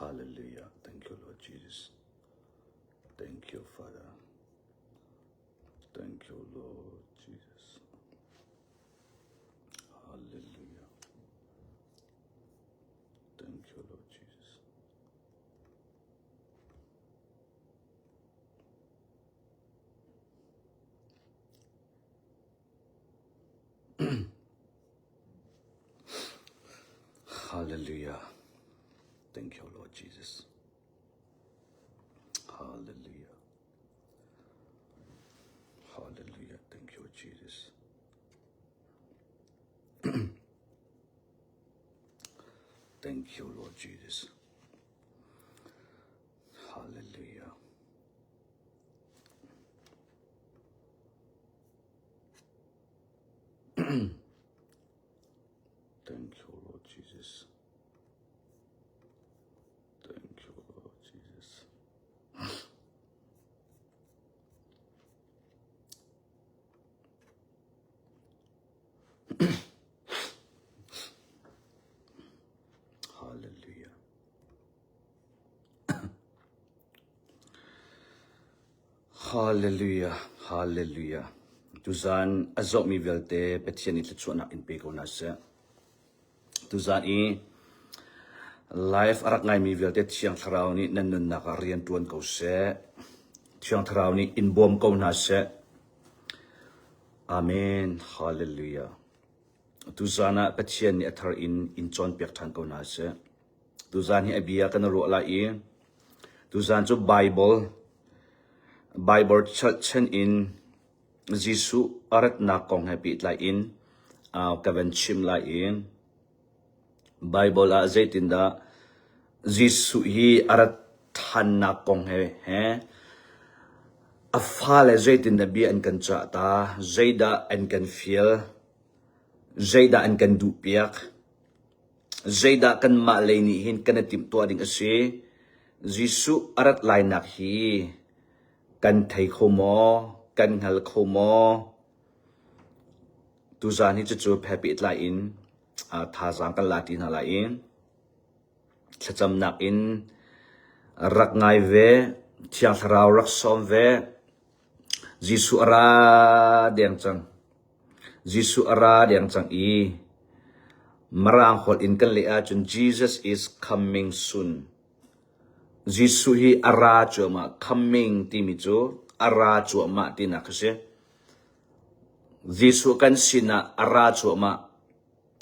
Hallelujah. Thank you, Lord Jesus. Thank you, Father. Thank you, Lord Jesus. Hallelujah. Thank you, Lord Jesus. Hallelujah. Thank you, Lord Jesus. Hallelujah. Hallelujah. Thank you, Jesus. Thank you, Lord Jesus. Hallelujah. Thank you, Lord Jesus. Thank you, Lord Jesus. Hallelujah. Hallelujah. Hallelujah. Tuzan a zawhmi vialte Pathian nih thluachuahnak in pe ko hna seh. Tuzan i live a rak ngaimi vialte Thiang Thlarau nih nan nunnak ah rian ṭuan ko seh. Thiang Thlarau nih in bawm ko hna seh. Amen. Hallelujah. Tuzan ah Pathian nih a thar in in cawnpiak ṭhan ko hna seh. Tuzan hi a bia kan i ruah lai i tuzan cu Bible Bible chalhchen in Jesuh a ratnak kong he pehtlai in uh, ka van chim lai i Bible ah zeitindah Jesuh hi a rat ṭhannak kong he he a fale zeitindah bia an kan cah ta, zeidah an kan fial, zeidah an kan duhpiak, Zeidah kanmah lei nih hin kan i timhtuah ding a si? Jesuh a rat lainak hi kan thei kho maw? Kan hngal kho maw? Tuzaan hi cucu phe pehtlai in thazaang kan la ti hna lai i thlacamnak in rak ngai ve, Thiang Thlarau rak sawm ve. Jesuh a ra deng cang. Jesuh a ra deng cang i Mirang holh in kan leh ahcun Jesus is coming soon. Jesuh hi a ra cuahmah. Coming timi cu a ra cuahmah tinak a si. Jesuh kan sinah a ra cuahmah.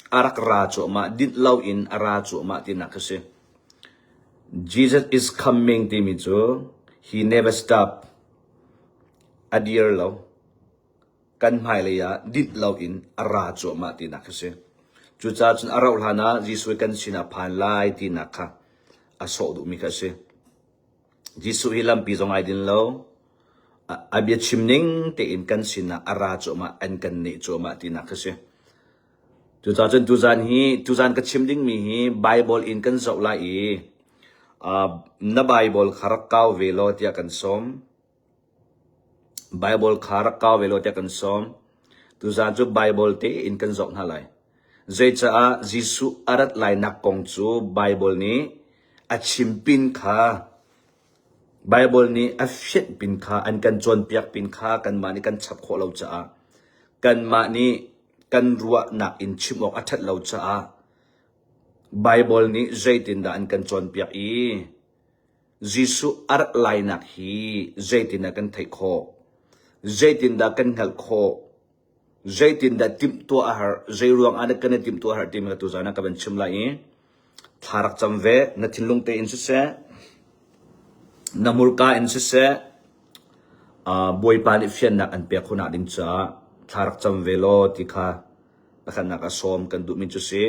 A rak ra cuahmah. Dinh loin a ra cuahmah tinak a si. Jesus is coming timi cu he never stop. A dir lo. Kan hmailei ah dinh loin a ra cuahmah tinak a si. Cucaah cun a rauh hlan ah Jesuh kan sinah phan lai tinak kha a sawh duhmi kha a si. Jesuh hi lampi zong ai din lo. A biachim ning tein kan sinah a ra cuahmah, an kan neh cuahmah tinak kha a si. Cucaah cun tuzan hi tuzan ka chim dingmi hi Bible in kan zoh lai i uh, na Bible kha rak kau ve law tiah kan sawm. Baibal kha rak kau ve law tiah kan sawm. Tuzaan cu Baibal tein kan zoh hna lai. Zeicaah Jesuh a rat lainak kong cu Baibal nih a chim pin kha Baibal nih a fianh pin kha an kan cawnpiak pin kha kanmah nih kan chap khawh lo caah kanmah nih kan ruahnak in chim awk a ṭhat lo caah Baibal nih zeitindah an kan cawnpiak i Jesuh a rat lainak hi zeitindah kan theih khawh? Zeitindah kan hngalh khawh? Zeitindah timhtuah a herh? Zeiruang ah dah kan i timhtuah a herh timi kha tuzaan ah ka van chim lai i thla rak cam ve. Na thinlung tein siseh, na hmurka in siseh, uh, Bawipa nih fiannak an pek khawhnak ding caah thla rak cam ve law ti kha pakhatnak ah sawm kan duhmi cu si.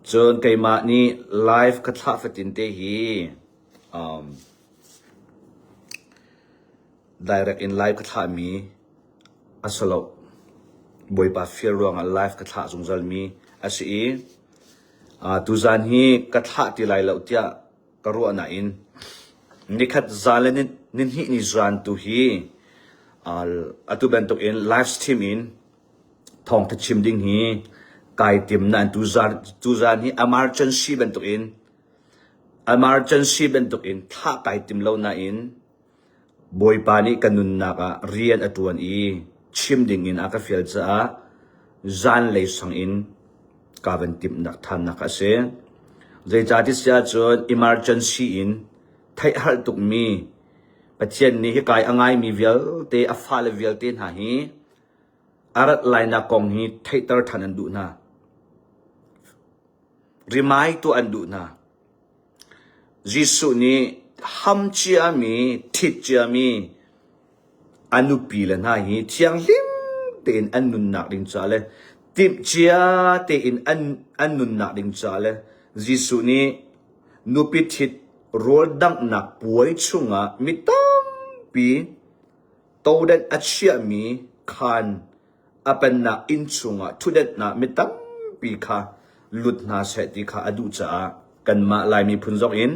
Cun keimah nih live ka thlah fatin te hi um, direct in live ka thlahmi a si lo. Bawipa fial ruangah live ka thlah zungzalmi a si i uh, tuzan hi ka thlah ti lai lo tiah ka ruah nain nikhat zan le nihnih ni zan tu hi uh, atu bantuk in live stream in Thawngtha chim ding hi kai tim nain tuzaan, tuzaan hi emergency bantukin. Emergency bantukin thlah kai tim lo nain Bawipa nih ka nunnak ah rian a ṭuan i chim dingin a ka fial caah zanlei sang in kaa van timhnak ṭhannak a si. Zeicahti si ahcun emergency in theihhalh tukmi Pathian nih hika i a ngaimi vialte, a fale vialte hna hi a rat lainak kong hi theihter ṭhan an duh hna. Rimai tuah an duh hna. Jesuh nih ham ciami, ṭhit ciami a nupi le hna hi thianghlim tein an nunnak ding caah le timhcia tein an, an nunnak ding caah le Jesuh nih nupi ṭhit rawl danghnak puai chungah mi tampi todenh a chiahmi khaan a pennak inn chungah ṭhutdenhnak mi tampi kha lut hna seh ti kha a duh caah kanmah Lai miphun zong in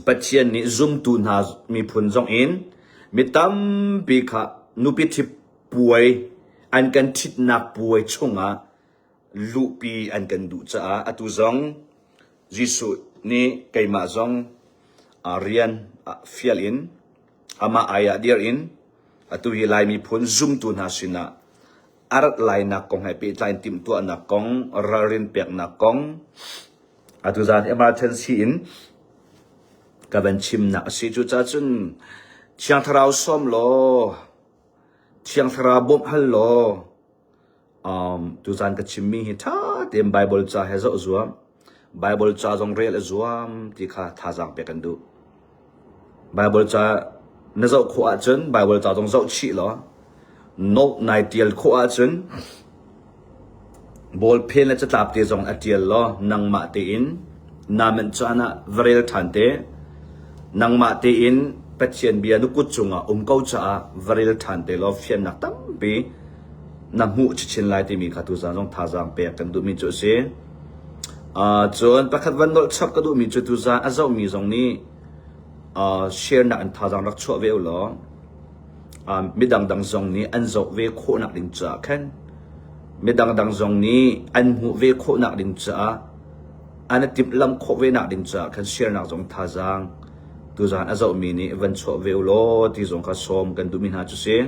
Pathian nih zumtu hna miphun zong in mi tampi kha nupi ṭhit puai an kan ṭhitnak puai chungah luhpi an kan duh caah atu zong Jesuh nih keimah zong rian fial in amah ai ah dir in atu hi Lai miphun zumtu hna sinah a rat lainak kong he pehtlai in timhtuahnak kong, ralrin peknak kong atu zan emergency in ka van chimnak a si. Cucaah cun Thiang Thlarau sawm law, Thiang Thlarau bawmh hal law, Um, tuzan ka chimmi hi ṭha tein Bible ca he zoh zuam. Bible ca zong rel a zuam ti kha thazaang pek kan duh. Bible ca na zoh khawh ahcun Bible ca zong zoh chih law note nai ṭial khawh ahcun ballpen le catlap te zong a ṭial law nangmah tein naa manh caan ah va rel ṭhan te. Nangmah tein Pathian bia na kut cungah um ko caah va rel ṭhan te law fiannak tampi na hmuh chinchin lai timi kha tuzaan zong thazaang pek kan duhmi cu a si. Uh, cun pakhat van nolh chap ka duhmi cu tuzaan a zohmi zong nih uh, share nak in thazaang rak chuah ve u law uh, midang dang zong nih an zoh ve khawhnak ding caah khan midang dang zong nih an hmuh ve khawhnak ding caah an i timhlamh khawh ve nak ding caah khan share nak zong thazaang tuzaan a zohmi nih van chuah ve u law ti zong kha sawm kan duhmi hna cu si.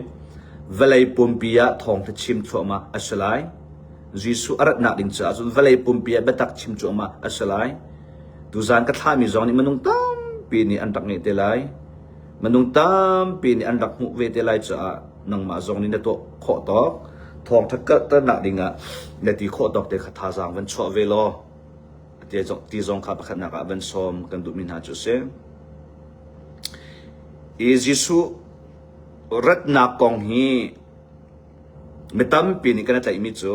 Vawlei pumpi ah thawngtha chim thluahmah a si lai. Jesuh a ratnak ding caah cun vawlei pumpi ah biatak chim cuahmah a si lai. Tuzaan ka thlahmi zong nih minung tampi nih an rak ngeih te lai. Minung tampi nih an rak hmuh ve te lai caah nangmah zong nih na tuah khawh tawk thawngtha karhternak dingah na ti khawh tawk te kha thazaang van chuah ve law ti zong kha pakhatnak ah van sawm kan duhmi hna cu a si. I Jesuh ratnak kong hi mi tampi nih kan i tlaihmi cu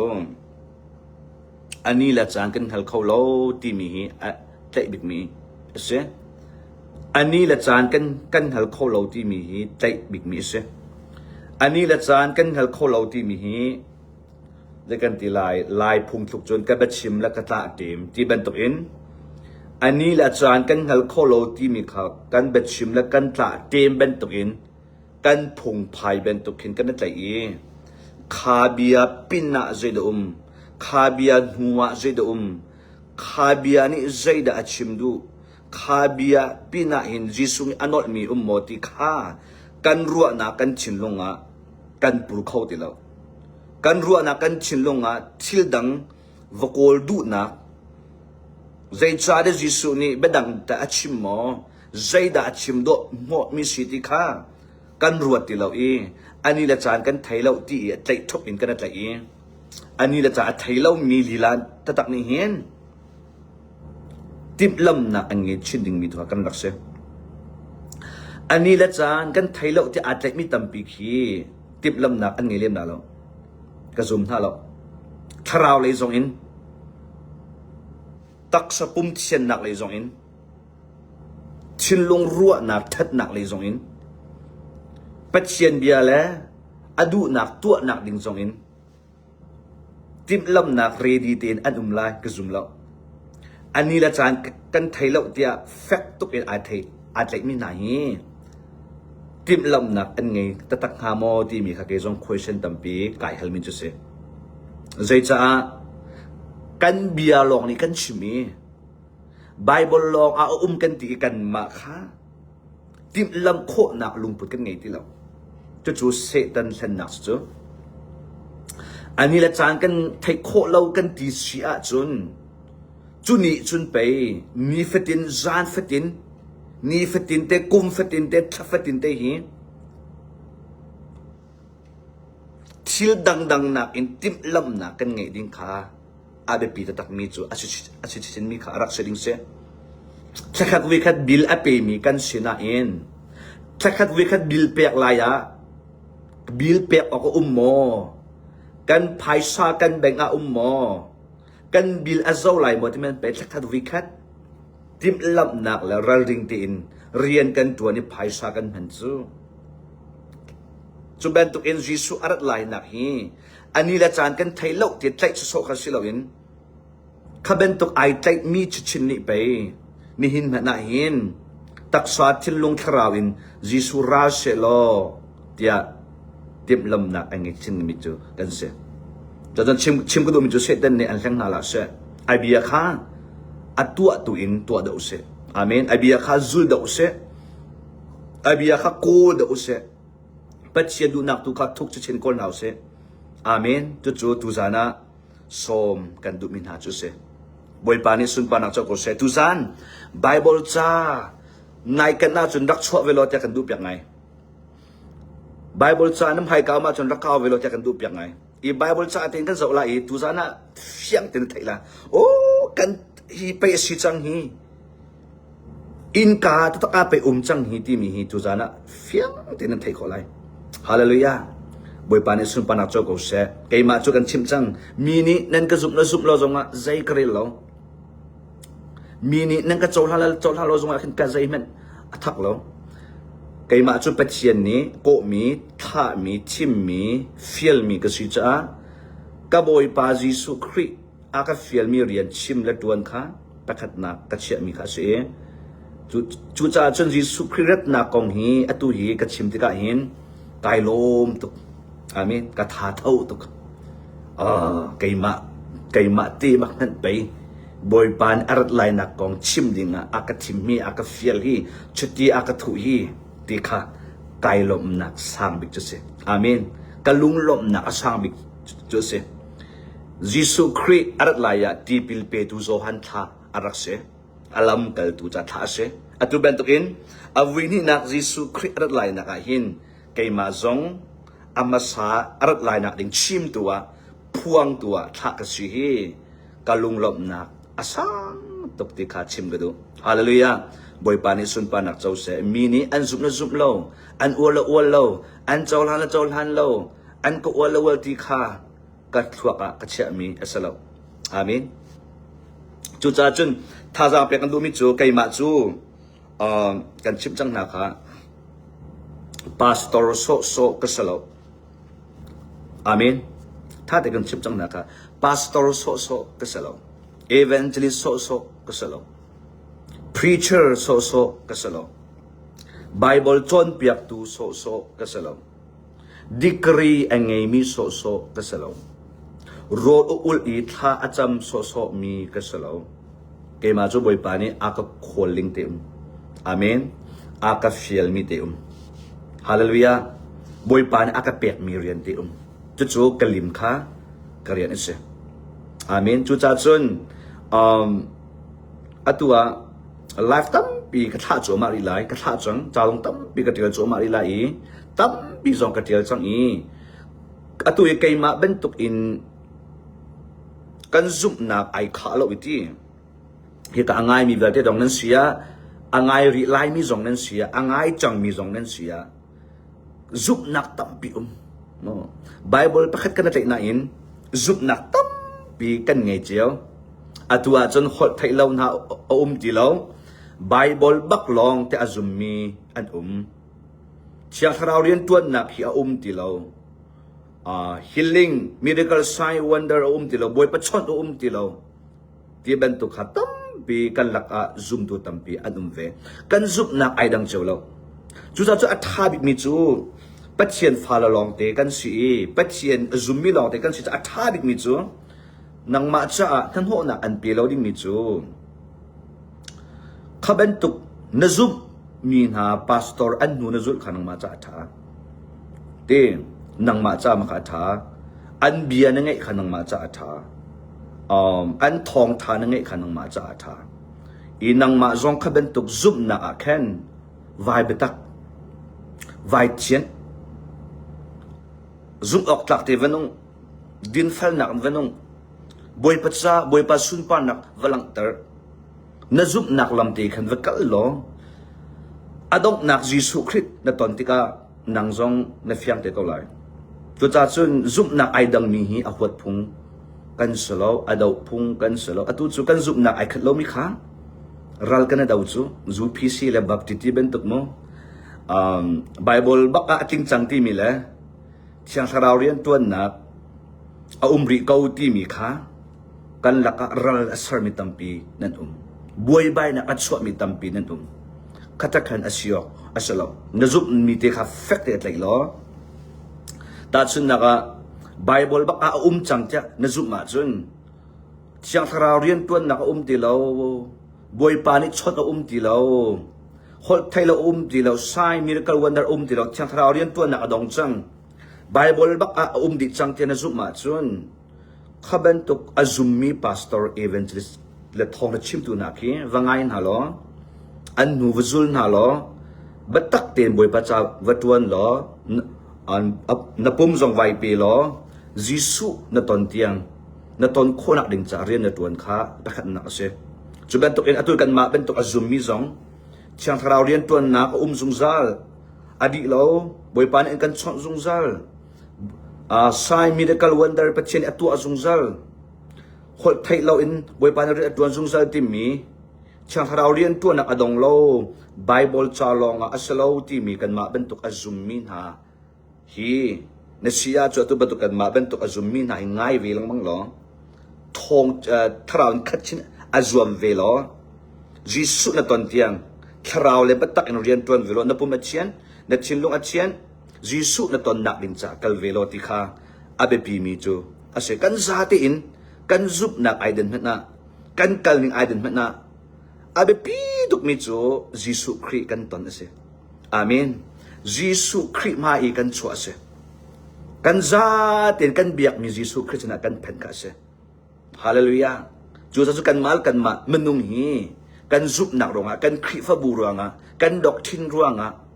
a ni le caan kan hngal kho lo timi hi a tlaih bikmi a si. A ni le caan kan kan hngal kho lo timi hi tlaih bikmi a si. A ni le caan kan hngal kho lo timi hi zei kan ti lai lai phungthluk cun ka biachim le ka tlah ṭem ti bantukin a ni le caan kan hngal kho lo timi kha kan biachim le kan tlah ṭem bantukin kan phungphai bantuk khin kan i tlaih i kha bia pin ah zeidah um kha bia hnu ah zeidah um kha bia nih zeidah a chim duh kha bia pin ah hin Jesuh nih a nolhmi um maw ti kha kan ruahnak kan thinlung ah kan pur kho ti lo. Kan ruahnak kan thinlung ah thil dang va kawl duhnak zeicahdah Jesuh nih biadang tah a chim maw zeidah a chim dawh hnawhmi si ti kha kan ruat ti lo i a ni le caan kan thei lo ti i a tlaih ṭhup in kan i tlaih i a ni le caan a thei lomi lila taktak nih hin timhlamnak an ngei chin dingmi tu kha kan rak si. A ni le caan kan thei lo ti aa tlaihmi tampi khi timhlamnak an ngei lem hna lo. Ka zum hna lo. Thlarau lei zong in taksa pum thiannak lei zong in thinlung ruahnak ṭhatnak lei zong in Pathian bia le a duhnak tuahnak ding zong in timhlamnak ready tein an um lai ka zum lo. A ni le caan kan thei lo tiah fek tuk in ai thei aa tlaihmi hna hi timhlamnak an ngei taktak hnga maw timi kha kei zong question tampi kai halmi cu si. Zeicaah kan bia lawng nih kan chim i. Bible lawng ah a um kan ti i kanmah kha timhlamh khawhnak lungput kan ngei ti lo. Cucu Satan hlennak cu. A ni le caan kan theih khawh lo kan ti si ahcun cu nih cun pei nifatin zan fatin nifatin te kum fatin te thla fatin te hi thil dangdang nakin timhlamhnak kan ngeih ding kha a biapi taktakmi cu a si chinmi kha a rak si ding si. Thlakhat voikhat bill a pemi kan si nain thlakhat voikhat bill pek lai ah bill pek awk a um maw? Kan phaisa kan bank ah um maw? Kan bill a zo lai maw timi pe thlakhat voikhat timhlamhnak le ralring tein rian kan ṭuan i phaisa kan hman cu. Cu bantukin Jesuh a rat lainak hi a ni le caan kan thei lo ti tlaih sawsawh kha si loin kha bantuk ai tlaihmi chichin nih pei nihin hmanh ah hin taksa thinlung thlarau in Jesuh ra sehlaw tiah timhlamnak a ngei chinmi cu kan si. Cun chim, chim ka duhmi cu Satan nih an hleng hna hlah seh. Ai bia kha a tuah tu in tuah deuh seh. Amen. Ai bia kha zul deuh seh. Ai bia kha kawl deuh seh. Pathian duhnak tu kha thuk chin kawl hna usih. Amen. Cucu tuzan ah sawm kan duhmi hna cu si. Bawipa nih sunparnak co ko seh. Tuzan Bible ca nai kan ahcun rak chuah ve law tiah kan duh piak ngai. Bible ca na hmaika um ahcun rak kau ve law tiah kan duh piak ngai. I Bible ca tein kan zoh lai i tuzan ah fiang tein theih la. Oh kan hi pei a si cang hi. Innka taktak ah pei um cang hi timi hi tuzan ah fiang tein nan theih khawh lai. Hallelujah. Bawipa nih sunparnak co ko seh. Keimah cu kan chimh cang. Mi nih nan ka zumh le zumh lo zongah zei ka rel lo. Mi nih nan ka cohlan le cohlan lo zongah khin ka zeihmanh a thak lo. Keimah cu Pathian nih kawhmi, thlahmi, thimmi, fialmi ka si caah ka Bawipa Jesuh Khrih a ka fialmi rian chim le ṭuan kha pakhatnak ka chiahmi kha a si i cucaah cun Jesuh Khrih ratnak kong hi atu hi ka chim tikah hin kai lawm tuk. Amen. Ka tha tho tuk. Uh, keimah keimah te bak hmanh pei Bawipa nih a rat lainak kong chim ding ah a ka thim hi a ka fial hi chuti a ka thuh hi ti kha kai lawmhnak sang bik cu si. Amen. Ka lunglawmhnak a sang bik cu si. Jesuh Khrih a rat lai ah tipil petu Johan thla a rak si. A lamkaltu ca thla a si. Atu bantukin a vuihnihnak Jesuh Khrih a rat lainak ah hin keimah zong a hmasa a rat lainak ding chimtu ah phuangtu ah thlah ka si hi ka lunglawmhnak a sang tuk ti kha chim ka duh. Hallelujah. Bawipa nih sunparnak co seh. Mi nih an zumh le zumh lo, an ual le ual lo, an cohlan le cohlan lo, an ka ual le ual ti kha ka thluak ah ka chiahmi a si lo. Amen. Cucaah cun thazaang pek kan duhmi cu keimah cu uh, kan chimh cang hna kha pastor sawhsawh ka si lo. Amen. Tha te kan chimh cang hna kha pastor sawhsawh ka si lo. Evangelist sawhsawh ka si lo. Preacher sawhsawh ka si lo. Bible cawnpiaktu sawhsawh ka si lo. Degree a ngeimi sawhsawh ka si lo. Rawl a ulh i thla a cam sawhsawhmi ka si lo. Keimah cu Bawipa nih a ka khawl ning te um. Amen. A ka fialmi te um. Hallelujah. Bawipa nih a ka pekmi rian te um. Cucu ka lim kha ka rian a si. Amen. Cucaah cun um, atu ah live tampi ka thlah cuahmah rih lai. Ka thlah cang. Ca zong tampi ka ṭial cuahmah rih lai i tampi zong ka ṭial cang i atu i keimah bantuk in kan zumhnak ai khah lo i ti hika a ngaimi vialte dong nan si ah a ngai rih laimi zong nan si ah a ngai cangmi zong nan si ah zumhnak tampi um no Bible pakhat kan tlaih nain zumhnak tampi kan ngei cio atu ahcun holh theih lo hna a um ti lo Bible bak lawng te a zummi an um Thiang Thlarau rianṭuannak hi a um ti lo. Uh, healing, miracle sign, wonder a um ti lo. Bawipa chawnh a um ti lo. Ti bantuk kha tampi kan lakah zumtu tampi an um ve. Kan zumhnak ai dang cio lo. Cucaah cu a ṭha bikmi cu Pathian fale lawngte kan si i Pathian a zummi lawngte kan si caah a ṭha bikmi cu nangmah caah hnahnawhnak an pe lo dingmi cu. Kha bantuk na zumh mi hna pastor an hnu na zulh kha nangmah caah a ṭha. Te nangmah ca ma kha a ṭha. An bia na ngeih kha nangmah caah a ṭha. Um, an thawngṭha na ngeih kha nangmah caah a ṭha. I nangmah zong kha bantuk zumhnak ah khan vai biatak, vai thianh, zumh awk tlak te va nung, dinfelnak in va nung, Bawipa ca, Bawipa sunparnak va langhter. Na zumhnak lam te khan va kal law a donghnak Jesuh Khrih na ton tikah nang zong na fiang te ko lai. Cucaah cun zumhnak ai dangmi hi a huat phung kan si lo, a doh phung kan si lo. Atu cu kan zumhnak ai khat lomi kha ral kan i do cu UPC le Baptist ti bantuk mu. Um, Bible bak ah a tling cang timi le Thiang Thlarau riantuannak a um rih ko timi kha kan lakah ral a sermi tampi nan um. Buaibainak a chuahmi tampi nan um. Khatakhan a si awk a si lo. Na zumhmi te kha fek te tlaih law tahchunhnak ah Bible bak ah a um cang tiah na zumh ahcun Thiang Thlarau riantuannak a um ti lo. Bawipa nih chawnh a um ti lo. Holh theih lo a um ti lo. Sign miracle wonder a um ti lo. Thiang Thlarau riantuannak a dong cang. Bible bak ah a um dih cang tiah na zumh ahcun Kha bantuk a zummi pastor evangelist le thawngtha chimtu hna khi va ngai hna law an hnu va zul hna law biatak tein Bawipa ca va ṭuan law na pum zong vai pe law Jesuh na ton tiang na ton khawhnak ding caah rian na ṭuan kha pakhatnak a si. Cu bantukin atu kanmah bantuk a zummi zong Thiang Thlarau rianṭuannak a um zungzal a dih lo Bawipa nih an kan chawnh zungzal Uh, sign miracle wonder Pathian nih a tuah zungzal. Holh theih loin Bawipa nih rian a tuan zungzal timi Thiang Thlarau rian tuahnak a dong lo. Bible ca lawng ah a si lo timi kanmah bantuk a zummi hna hi na si ah cu atu bantuk kanmah bantuk a zummi hna hi ngai ve lengmang law thawng uh, thlarau in khat chin a zuam ve law Jesuh na ton tiang thlarau le biatak in rian tuan ve law na pum a thian na thinlung a thian Jesuh na tonnak ding caah kal ve law ti kha a biapimi cu a si. Kan zate in kan zumhnak ai den hmanh ah, kan kal ning ai den hmanh ah, a biapi tukmi cu Jesuh Khrih kan ton a si. Amen. Jesuh Khrih hmai i kan chuah a si. Kan zate in kan biakmi Jesuh Khrih sinah kan phanh kha a si. Hallelujah. Cu cu kanmah kanmah minung hi kan zumhnak ruangah, kan Khrihfabu ruangah, kan doctrine ruangah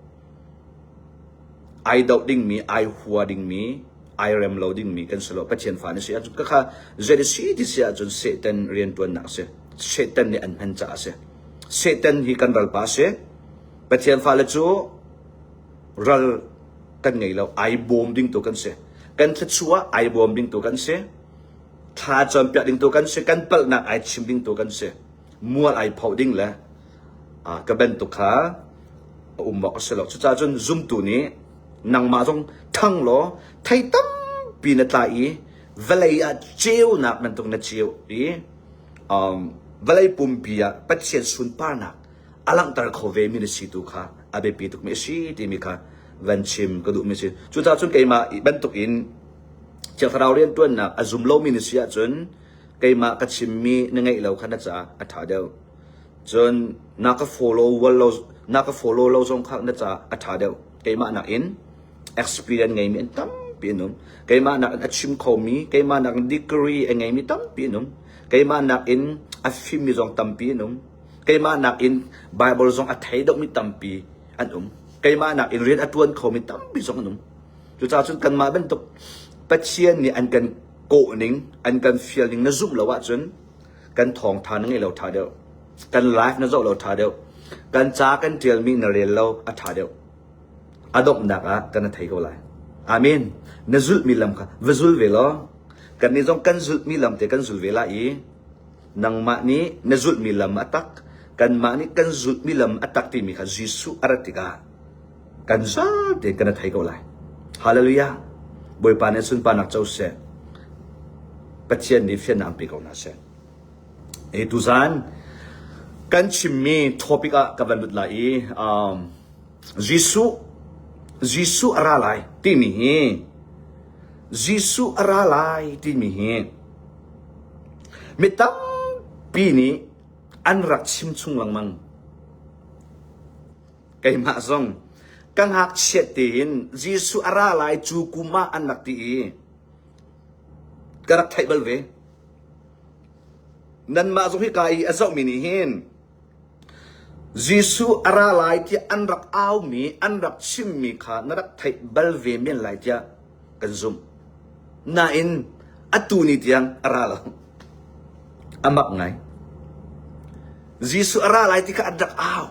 ai doh dingmi, ai hua dingmi, ai rem lo dingmi kan si lo. Pathian fa na si ahcun ka kha zei si ti si ahcun Satan riantuannak a si. Satan nih an hman caah a si. Satan hi kan ralpa a si. Pathian fale cu ral kan ngei lo. Ai bawm ding tu kan si. Kan thluachuah ai bawm ding tu kan si. Thla cawnpiak ding tu kan si. Kan palhnak ai chim ding tu kan si. Mual ai phoh ding le ka bantuk kha a um awk a si lo. Cucaah cun zumtu nih nangmah zong ṭhang law thei tampi na tla i vawlei ah ceunak bantuk na ceu i um, vawlei pumpi ah Pathian sunparnak a langhter kho ve mi na si tu kha a biapi tukmi a si timi kha van chim ka duhmi a si. Cucaah cun keimah bantuk in Thiang Thlarau rianṭuannak a zum lomi na si ahcun keimah ka chimmi na ngeih lo kha na caah a ṭha deuh. Cun na ka follow wal lo na ka follow lo zong kha na caah a ṭha deuh. Keimah nakin experience ngeimi an tampi an um. Keimah nakin a chim khomi, keimah nakin degree a ngeimi tampi an um. Keimah nakin a fimmi zong tampi an um. Keimah nakin Bible zong a thei deuhmi tampi an um. Keimah nakin rian a ṭuan khomi tampi zong an um. Cucaah cun kanmah bantuk Pathian nih an kan kawh ning, an kan fial ning na zumh lo ahcun kan thawngtha na ngeih lo ṭha deuh. Kan life na zoh lo ṭha deuh. Kan ca kan ṭialmi na rel lo a ṭha deuh. A donghnak ah kan thei ko lai. Amen. Na zulhmi lam kha va zul ve law kannih zong kan zulhmi lam te kan zul ve lai i nangmah nih na zulhmi lam a tak kanmah nih kan zulhmi lam a tak timi kha Jesuh a rat tikah kan zaate kan thei ko lai. Hallelujah. Bawipa nih sunparnak co seh. Pathian nih fiannak an pe ko hna seh. E tuzan kan chimmi topic ah ka van lut lai i um, Jesuh Jesuh a ra lai timi hi Jesuh a ra lai timi hi mi tampi nih an rak chim chung lengmang. Keimah zong ka ngakchiat tein Jesuh a ra lai cu kum ah an rak ti i ka rak theih bal ve. Nanmah zong hika i a zohmi nih hin Jesuh a ra lai tiah an rak aumi, an rak chimmi kha na rak theih bal ve men lai tiah kan zumh. Nain atu ni tiang a ra lo. A mak ngai. Jesuh a ra lai ti kha an rak au.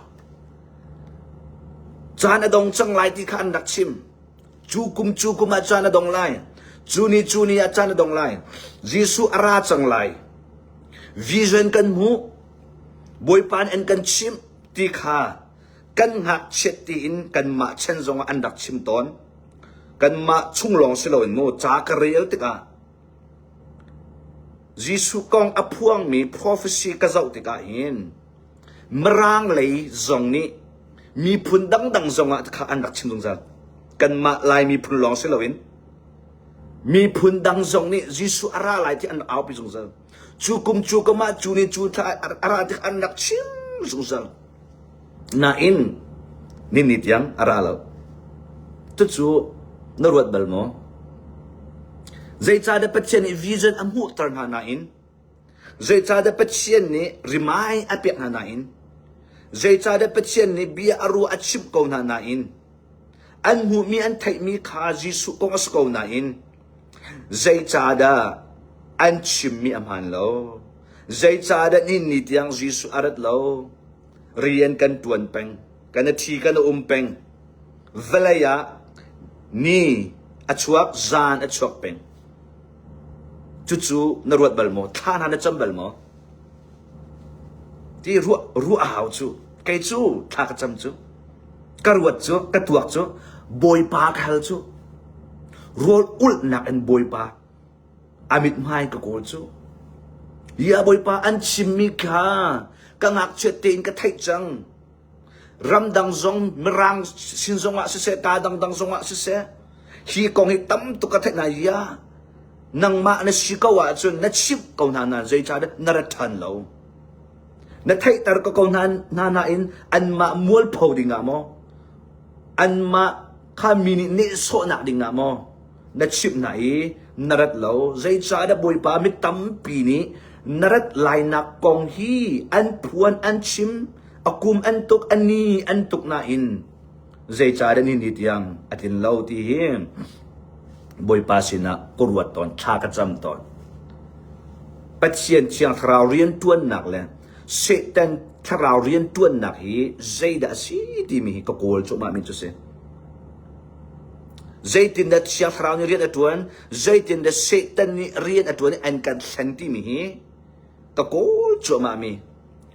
Caan a dong cang lai ti kha an rak chim. Cu kum cu kum ah caan a dong lai. Cu ni cu ni ah caan a dong lai. Jesuh a ra cang lai. Vision kan hmuh. Bawipa nih an kan chimh ti kha kan ngakchiat tiin kanmah chan zongah an rak chim tawn. Kanmah chung lawng si loin mu ca ka rel tikah Jesuh kong a phuangmi prophecy ka zoh tikah hin Mirang lei zong nih miphun dangdang zongah kha an rak chim zungzal. Kanmah Lai miphun lawng si loin miphun dang zong nih Jesuh a ra lai ti an rak aupi zungzal. Cu kum cu kum ah cu ni cu thla a ra tik an rak chim zungzal. Nain ni ni tiang a ra lo. Cucu na ruat bal maw? Zeicahdah Pathian nih vision a hmuhter hna nain zeicahdah Pathian nih rimai a pek hna nain zeicahdah Pathian nih bia a ruah a chimh ko hna nain An hmuhmi an theihmi kha Jesuh kong a si ko nain zeicahdah an chimmi a hmaan lo? Zeicahdah nihin ni tiang Jesuh a rat lo? Rian kan ṭuan peng, kan a ṭhi kan a um peng. Vawlei ah ni a chuak, zan a chuak peng. Cucu na ruat bal maw? Thla hna na cam bal maw? Ti ruah ruah a hau cu. Kei cu thla ka cam cu. Ka ruat cu, ka tuak cu, Bawipa ka hal cu. Rawl ulhnak in Bawipa a mithmai ka kawl cu. Ya Bawipa an chimmi kha ka ngakchiat tein ka theih cang. Ramdang zong Mirang sin zongah siseh, ka dangdang zongah siseh, hi kong hi tam tuk ka theih hna. Ya, nangmah na si ko ahcun na chimh ko hna nain zeicahdah na ra ṭhan lo? Na theihter ko ko hna, hna nain anmah mualpho dingah maw? Anmah kha mi nih nehsawhnak dingah maw? Na chimh hna i na rat lo. Zeicahdah Bawipa mi tampi nih na rat lainak kong hi an phuan an chim a kum an tuk a ni an tuk nain zeicahdah ni ni tiang a tlin lo ti hi Bawipa sinah ka ruat tawn thla ka cam tawn Pathian thiang thlarau rianṭuannak le Satan thlarau rianṭuannak hi zeidah a si timi hi ka kawl cuahmah mi cu si zeitindah thiang thlarau nih rian a ṭuan zeitindah Satan nih rian a ṭuan i an kan thlen timi hi ka kawl cuahmah mi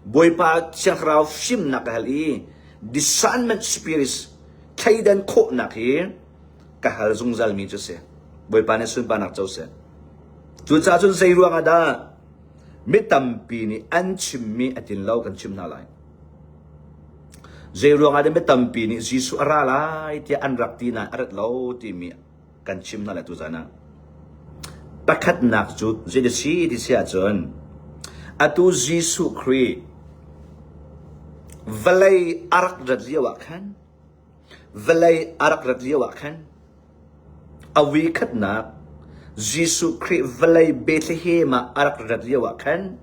Bawipa Thiang Thlarau fimnak ka hal i discernment spirit thleidan khawhnak hi ka hal zungzal mi cu si. Bawipa nih sunparnak co seh. Cucaah cun zei ruang ah dah mi tampi nih an chimmi a tin lo kan chim hna lai. Zei ruang ah dah mi tampi nih Jesuh a ra lai tiah an rak ti nain a rat lo timi kan chim hna lai tuzan ah. Pakhatnak cu zei si ti si ahcun atu Jesuh Khrih vawlei a rak rat lio ah khan vawlei a rak rat lio ah khan a voikhatnak Jesuh Khrih vawlei Bethlehem ah a rak rat lio ah khan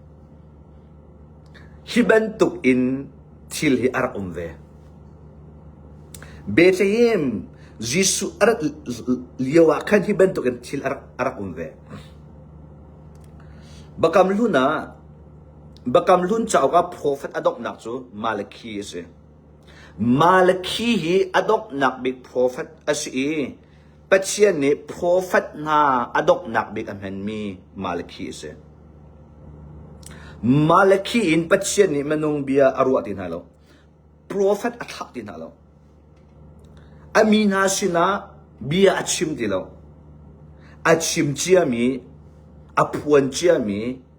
hi bantuk in thil hi a rak um ve. Bethlehem Jesuh a rat lio ah khan hi bantuk in thil a rak, a rak um ve. Bakam hlun ah Bakam hlun cauk ah profet a donghnak cu Malakhi a si. Malakhi hi a donghnak bik profet a si i Pathian nih profet hna a donghnak bik a hmanmi Malakhi a si. Malakhi in Pathian nih minung bia a ruah ti hna lo. Profet a thlah ti hna lo. A mi hna sinah bia a chim ti lo. A chim ciami, a phuan ciami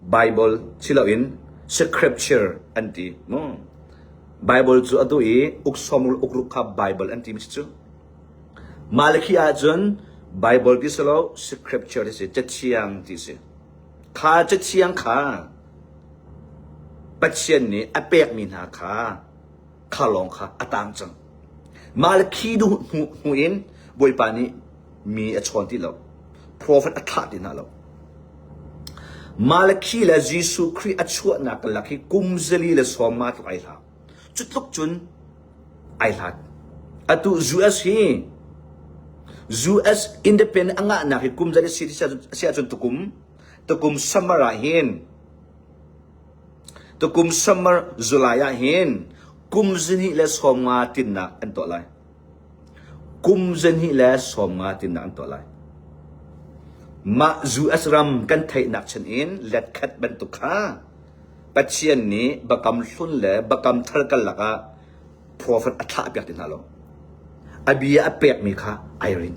Bible si loin scripture an ti. Mu. Bible cu atu i uk sawmrul ukruk kha Bible an timi si cu. Malakhi ahcun Bible ti si lo scripture ti si, cathiang ti si. Kha cathiang kha Pathian nih a pekmi hna kha. Kha lawng kha a tang cang. Malakhi duh hnu in Bawipa nih mi a chawn ti lo. Profet a thlah ti hna lo. Malakhi le Jesuh Khrih a chuahnak lak hi kum zali le sawm nga tluk ai hla. Cu tluk cun ai hlat. Atu US hi US independent a ngahnak hi kum zali si si ahcun tukum tukum summer ah hin tukum summer July ah hin kum zahnih le 50 tinnak an tuah lai. Kum 250 tinnak an tuah lai. Mah US ram kan theihnak chan in let khat bantuk kha Pathian nih Bakam hlun le Bakam thar karlak ah profet a thlahpiak ti hna lo. A bia a pekmi kha ai rin.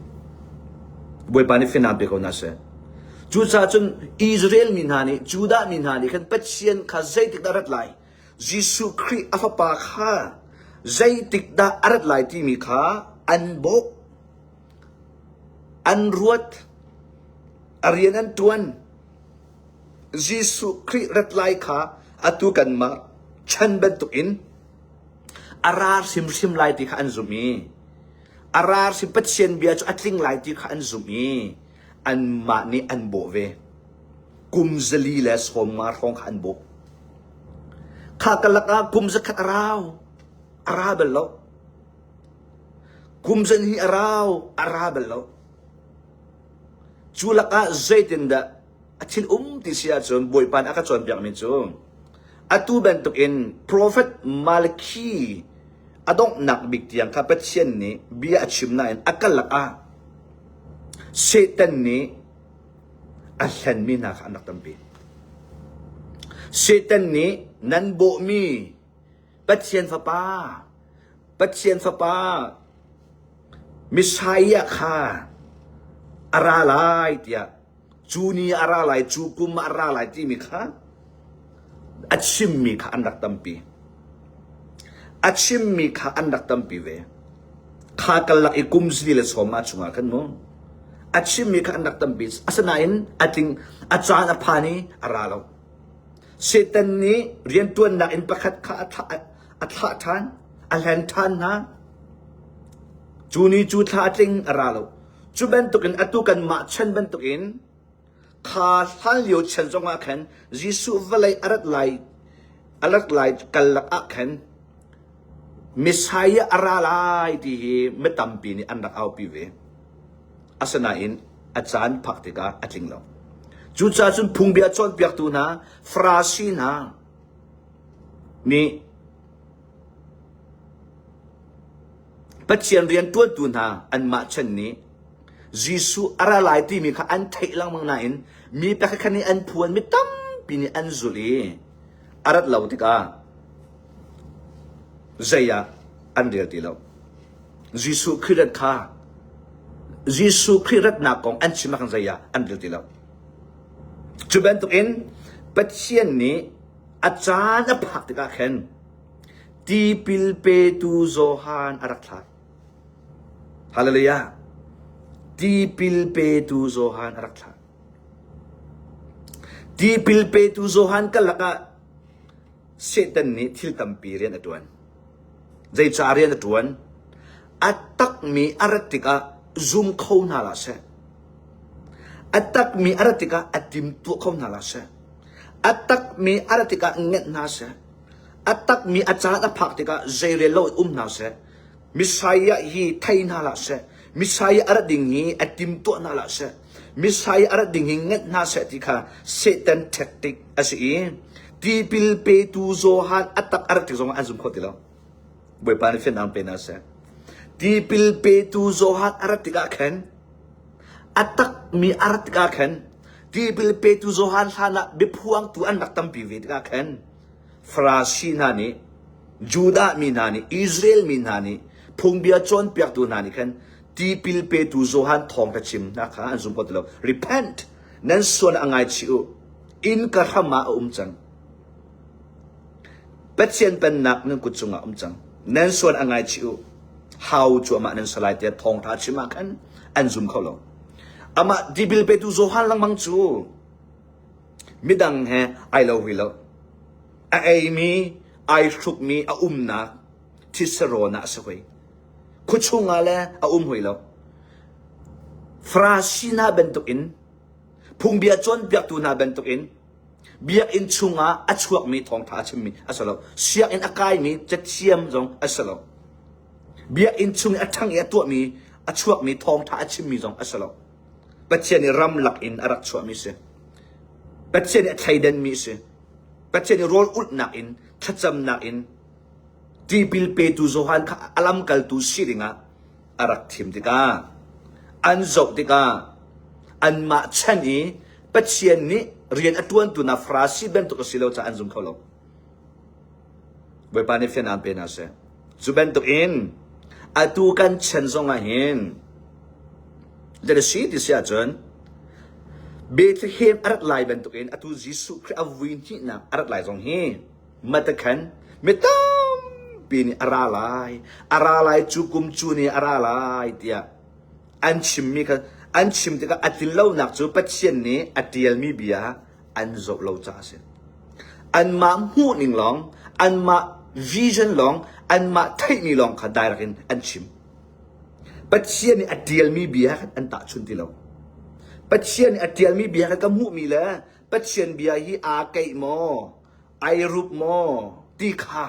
Bawipa nih finam pe ko hna seh. Cucaah cun Israel mi hna nih, Judah mi hna nih khan Pathian kha zeitik dah rat lai? Jesuh Khrih a fapa kha zeitik dah a rat lai timi kha an bawk, an ruat, a rian an ṭuan. Jesuh Khrih rat lai kha atu kanmah chan bantukin a ra hrimhrim lai ti kha an zumh i a ra hrim Pathian bia cu a tling lai ti kha an zumh i anmah nih an bawh ve. Kum 450 hrawng kha an bawh. Kha kalak ah kum zakhat a rau. A ra bal lo. Kum zan hi a rau. A ra bal lo. Cu lakah zeitindah a thil um ti si ahcun Bawipa nih a ka cawnpiakmi cu atu bantukin profet Malakhi a donghnak bik tiang kha Pathian nih bia a chim nain a karlak ah Satan nih a hlenmi hna kha an rak tampi. Satan nih nan bawhmi Pathian Fapa, Pathian Fapa Messiah kha a ra lai tiah cu ni a ra lai, cu kum ah a ra lai timi kha a chimmi kha an rak tampi. A chimmi kha an rak tampi ve. Kha karlak i kum zili le sawm nga chungah khan mu a chimmi kha an rak tampi. Asinain a tling a caan a phan i a ra lo. Satan nih rianṭuannak in pakhat kha a thlah, a thlah ṭhan, a hlen ṭhan hna. Cu ni cu thla a tling a ra lo. Cu bantukin atu kanmah chan bantukin kha hlanlio chan zongah khan Jesuh vawlei a rat lai a rat lai karlak ah khan Messiah a ra lai ti hi mi tampi nih an rak aupi ve. Asinain a caan phak tikah a tling lo. Cucaah cun phungbia cawnpiaktu hna, Farasi hna nih Pathian rianṭuantu hna anmah chan nih Jesuh a ra lai timi kha an theih lengmang nain mi pakhat nih an phuan mi tampi nih an zulh i a rat lo tikah zei ah an rel ti lo. Jesuh Khrih rat kha Jesuh Khrih ratnak kong an chim ah khan zei ah an rel ti lo. Cu bantukin Pathian nih a caan a phak tikah khan tipil petu Johan a rak thlah. Hallelujah. Tipil petu Johan a rak thlah. Tipil petu Johan karlak ah Satan nih thil tampi rian a ṭuan. Zeicah rian a ṭuan? A takmi a rat tikah zum kho hna hlah seh. A takmi a rat tikah a timtuah kho hna hlah seh. A takmi a rat tikah ngenh hna seh. A takmi a caan a phak tikah zeirel lo in um hna seh. Messiah hi thei hna hlah seh. Messiah a rat ding hi a timtuah hna hlah seh. Messiah a rat ding hi ngenh hna seh ti kha Satan tactic a si i tipil petu Johan a tak a rat tik zongah an zum kho ti lo. Bawipa nih fiannak pe hna seh. Tipil petu Johan a rat tikah khan a takmi a rat tikah khan tipil petu Johan hlan ah biaphuangtu an rak tampi ve tikah khan Farasi hna nih Judah mi hna nih Israel mi hna nih phungbia cawnpiaktu hna nih khan tipil petu Johan thawngṭha chim hna kha an zum kho ti lo. Repent! Nan sual a ngaichih u. Inn ka hram ah a um cang. Pathian pennak nan kut cungah um cang. Nan sual a ngaichih u. Hau cu amah nan salai tiah thawngṭha chim ah khan an zum kho lo. Amah tipil petu Johan lengmang cu midang he ai lo hui lo. A eimi, ai hrukmi, a umnak. Thisa rawn ah a si hoi. Khuachung ah le a um hoi lo. Farasi hna bantukin phungbia cawnpiaktu hna bantukin biakinn chungah a chuakmi thawngṭha a chimmi a si lo. Sianginn a kaimi cathiam zong a si lo. Biakinn chung i a ṭhang i a tuahmi a chuakmi thawngṭha a chimmi zong a si lo. Pathian nih ramlak in a rak chuahmi a si. Pathian nih a thleidanmi a si. Pathian nih rawl ulhnak in thlacamnak in tipil petu Johan kha a lamkaltu si dingah a rak thim tikah an zoh tikah anmah chan i Pathian nih rian a ṭuantu hna Farasi bantuk a si lo caah an zum kho lo. Bawipa nih fian aan pe hna seh. Cu bantuk in atu kan chan zong ah hin zei si ti si ahcun Bethlehem a rat lai bantukin atu Jesuh Khrih a vui hnihnak a rat lai zong hi matakhan mi tampi nih a ra lai a ra lai cu kum cu ni a ra lai tiah an chimmi kha an chim tikah a tlin lonak cu Pathian nih a ṭialmi bia an zoh lo caah a si. Anmah hmuhning lawng, anmah vision lawng, anmah theihmi lawng kha direct in an chim. Pathian nih a ṭialmi bia kha an tahchun ti lo. Pathian nih a ṭialmi bia kha ka hmuhmi le Pathian bia hi aa keih maw, ai rup maw ti kha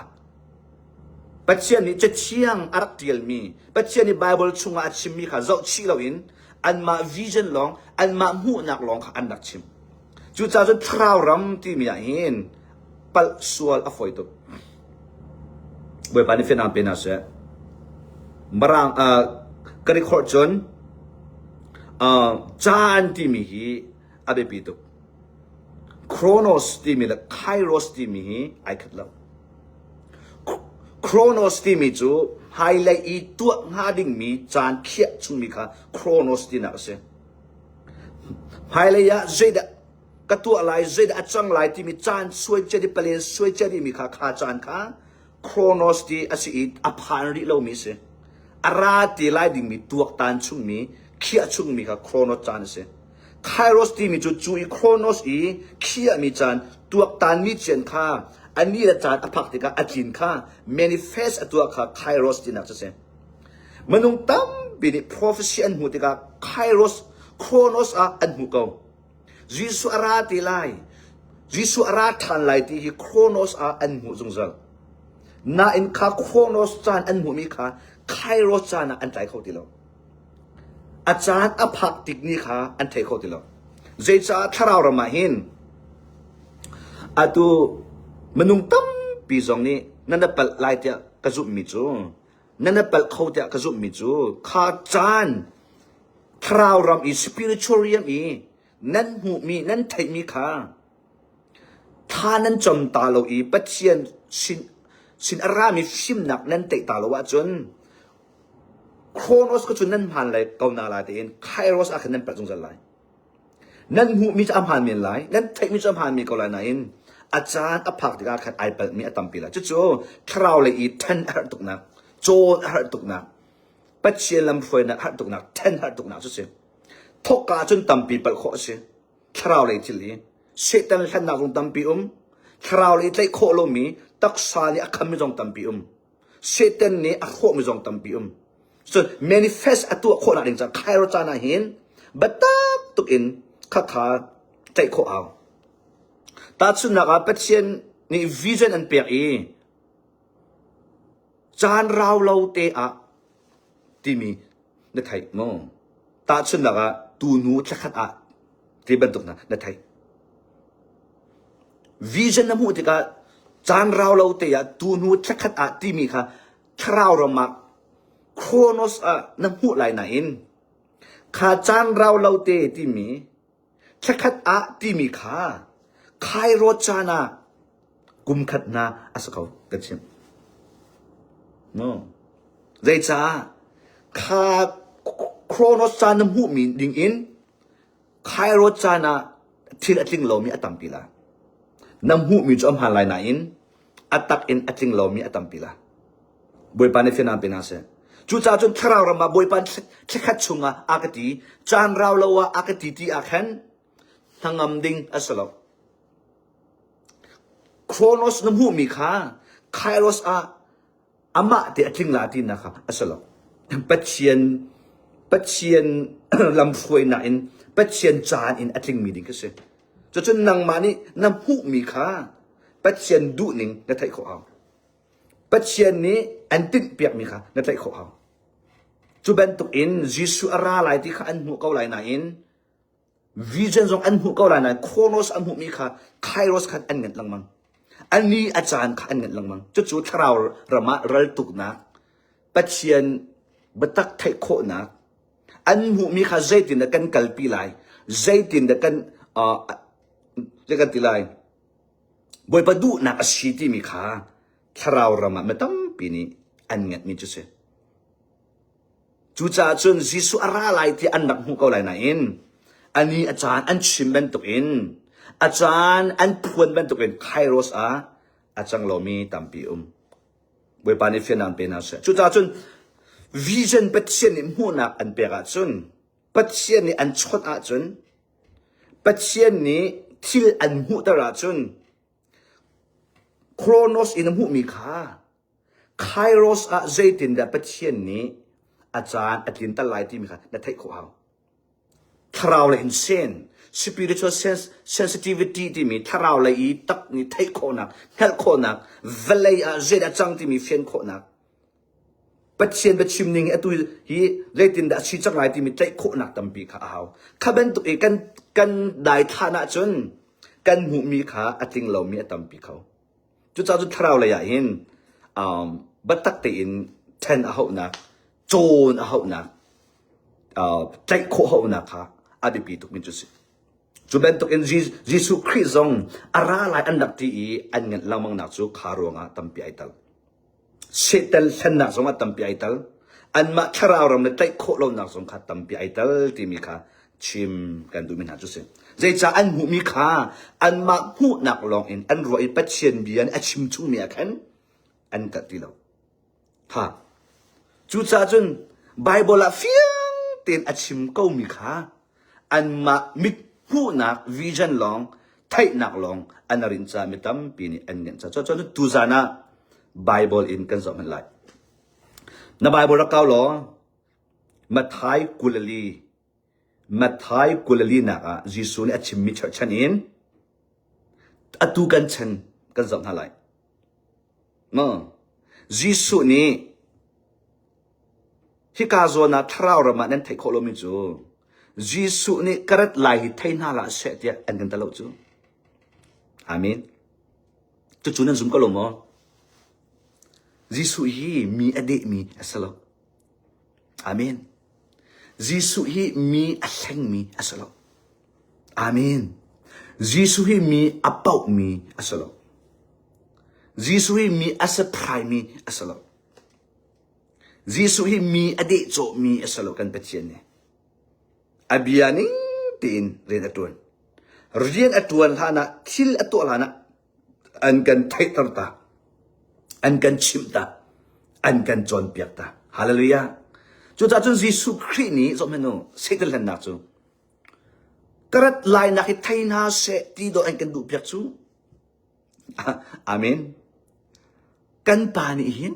Pathian nih Cathiang a rak ṭialmi, Pathian nih Baibal chungah a chimmi kha zohchih loin anmah vision lawng, anmah hmuhnak lawng kha an rak chim. Cucaah cun thlarau ram timi ah hin palh sual a fawi tuk. Bawipa nih fianang pe hna seh. Marang uh, ka record cun uh, caan timi hi a biapi tuk. Chronos timi le Kairos timi hi ai khat lo. Chronos timi cu hmailei i tuah hnga dingmi caan khiah chungmi kha Chronos tinak a si. Hmailei ah zeidah ka tuah lai, zeidah a cang lai timi caan suai cia di palen suai cia dimi kha kha caan kha Chronos ti a si i a phan rih lomi a si. A ra te lai dingmi tuaktan chungmi, khiah chungmi kha Chronos caan a si. Kairos timi cu cu i Chronos i khiahmi caan, tuaktanmi cian kha a ni le caan a phak tikah a tlin kha manifest a tuah kha Kairos tinak cu a si. Minung tampi nih prophecy an hmuh tikah Kairos, Chronos ah an hmuh ko. Jesuh a ra te lai. Jesuh a ra ṭhan lai ti hi Chronos ah an hmuh zungzal. Nain kha Chronos caan an hmuhmi kha Kairos caan ah an tlai kho ti lo. A caan a phak tik ni kha an thei kho ti lo. Zeicah thlarau ram ah hin atu minung tampi zong nih nan na palh lai tiah ka zumhmi cu nan na palh kho tiah ka zumhmi cu kha caan thlarau ram i spiritual realm i nan hmuhmi nan theihmi kha tha nan cam ta lo i Pathian sin sin a rami fimnak nan teih ta lo ahcun Chronos ka cu nan hmaan lai ko na lai tein Kairos ah khan nan palh zungzal lai. Nan hmuhmi cu a hmaan men lai, nan theihmi cu a hmaan men ko lai nain a caan a phak tikah khan ai palhmi a tampi lai. Cucu thlarau lei i ṭhen a herh tuknak, cawn a herh tuknak, Pathian lamhruainak a herh tuknak, ṭhen a herh tuknak cu si. Thawkka cun tampi palh khawh a si. Thlarau lei thil hi Satan hlennak zong tampi um, thlarau lei tlaih khawh lomi taksa nih a khammi zong tampi um. Satan nih a hrawhmi zong tampi um. Cun manifest a tuah khawhnak ding caah Cairo caan ah hin biatak tuk in khakha tlaih khawh hau. Tahchunhnak ah Pathian nih vision an pek i caan rau lo te ah timi na theih maw? Tahchunhnak ah tunu thlakhat ah ti bantuk hna na theih. Vision na hmuh tikah caan rau lo te ah tunu thlakhat ah timi kha thlarau ram ah Chronos ah na hmuh lai nain kha caan rau lo te timi thlakhat ah timi kha Kairos caan ah kum khat hna a si ko kan chim. No. Zeicah kha Chronos caan na hmuhmi ding in Kairos caan ah thil a tling lomi a tampi la. Na hmuhmi cu a hmaan lai nain a tak in a tling lomi a tampi la. Bawipa nih fianang pe hna seh. Cucaah cun thlarau ram ah Bawipa thlakhat chungah a ka ti, caan rau lo ah a ka ti ti ah khan hnangam ding a si lo. Chronos na hmuhmi kha Kairos ah a. Amah te a tling la tinak kha a si lo. Pathian Pathian lamhruainak in Pathian caan in a tlingmi ding khi si. Cucun nangmah nih na hmuhmi kha Pathian duhning na theih khawh hau. Pathian nih an tinhpiakmi kha na tlaih khawh hau. Cu bantuk in Jesuh a ra lai ti kha an hmuh ko lai nain vision zong an hmuh ko lai nain Chronos an hmuhmi kha Kairos khan an nganh lengmang. A ni a caan kha an nganh lengmang. Cucu thlarau ram ah raltuknak, Pathian biatak theih khawhnak, an hmuhmi kha zeitindah kan kalpi lai, zeitindah kan uh, zei kan ti lai, Bawipa duhnak a si timi kha thlarau ram ah mi tampi nih an nganhmi cu si. Cucaah cun Jesuh a ra lai ti an rak hmuh ko lai nain a ni a caan an chim bantukin a caan an phuan bantukin Kairos ah a cang lomi tampi um. Bawipa nih fiannak pe hna seh. Cucaah cun vision Pathian nih hmuhnak an pek ahcun Pathian nih an chawnh ahcun Pathian nih thil an hmuhter ahcun Chronos in a hmuhmi kha Kairos ah zeitindah Pathian nih a caan a tlinter lai timi kha na theih khawh hau. Thlarau lei in sen, spiritual sense, sensitivity timi thlarau lei i tak nih theih khawhnak, hngalh khawhnak, vawlei ah zeidah cang timi fian khawhnak. Pathian biachim ning hi atu hi zeitindah a si cang lai timi tlaih khawhnak tampi kha a hau. Kha bantuk i kan kan daithlan ahcun kan hmuhmi kha a tling lomi a tampi kho. Cucaah cu thlarau lei ah hin um, biatak tein ṭhen a hauhnak, cawn a hauhnak, uh, tlaih khawh hauhnak kha a biapi tukmi cu si. Cu bantuk in Jesuh Khrih zong a ra lai an rak ti i an nganh lengmangnak cu kha ruangah tampi ai tal. Satan hlennak zong ah tampi ai tal. Anmah thlarau ram le tlaih khawh lonak zong kha tampi ai tal timi kha chim kan duhmi hna cu si. Zeicah an hmuhmi kha anmah hmuhnak lawng in an ruah i Pathian bia nih a chim chungmi ah khan an kalh ti lo. Ha. Cucaah cun Bible ah fiang tein a chim komi kha anmah mit hmuhnak vision lawng theihnak lawng an rin ca mi tampi nih an ngenh ca cun tuzan ah Bible in kan zoh hmanh lai. Na Bible rak kau law Matthai 24 Matthai 24 nak ah Jesuh nih a chimmi cherhchan in atu kan chan kan zoh hna lai. No. Jesuh nih hika zawn ah thlarau ram ah nan theih khawh lomi cu Jesuh nih ka rat lai hi thei hna hlah seh tiah an kan ti lo cu. Amen. Cucu nan zum ko lo maw? Jesuh hi mi a dehmi a si lo. Amen. Jesuh hi mi a hlengmi a si lo. Amen. Jesuh hi mi a pauhmi a si lo. Jesuh hi mi a surprise-mi a si lo. Jesuh hi mi a dehcawhmi a si lo kan Pathian nih. A bia ning tein rian a ṭuan. Rian a ṭuan hlanah thil a tuah hlanah an kan theihter ta. An kan chimh ta. An kan cawnpiak ta. Hallelujah. Cucaah cun Jesuh Khrih nih zohhmanh u, Satan hlennak cu ka rat lainak hi thei hna seh ti dawh an kan duhpiak cu. Amen. Kan pa nih hin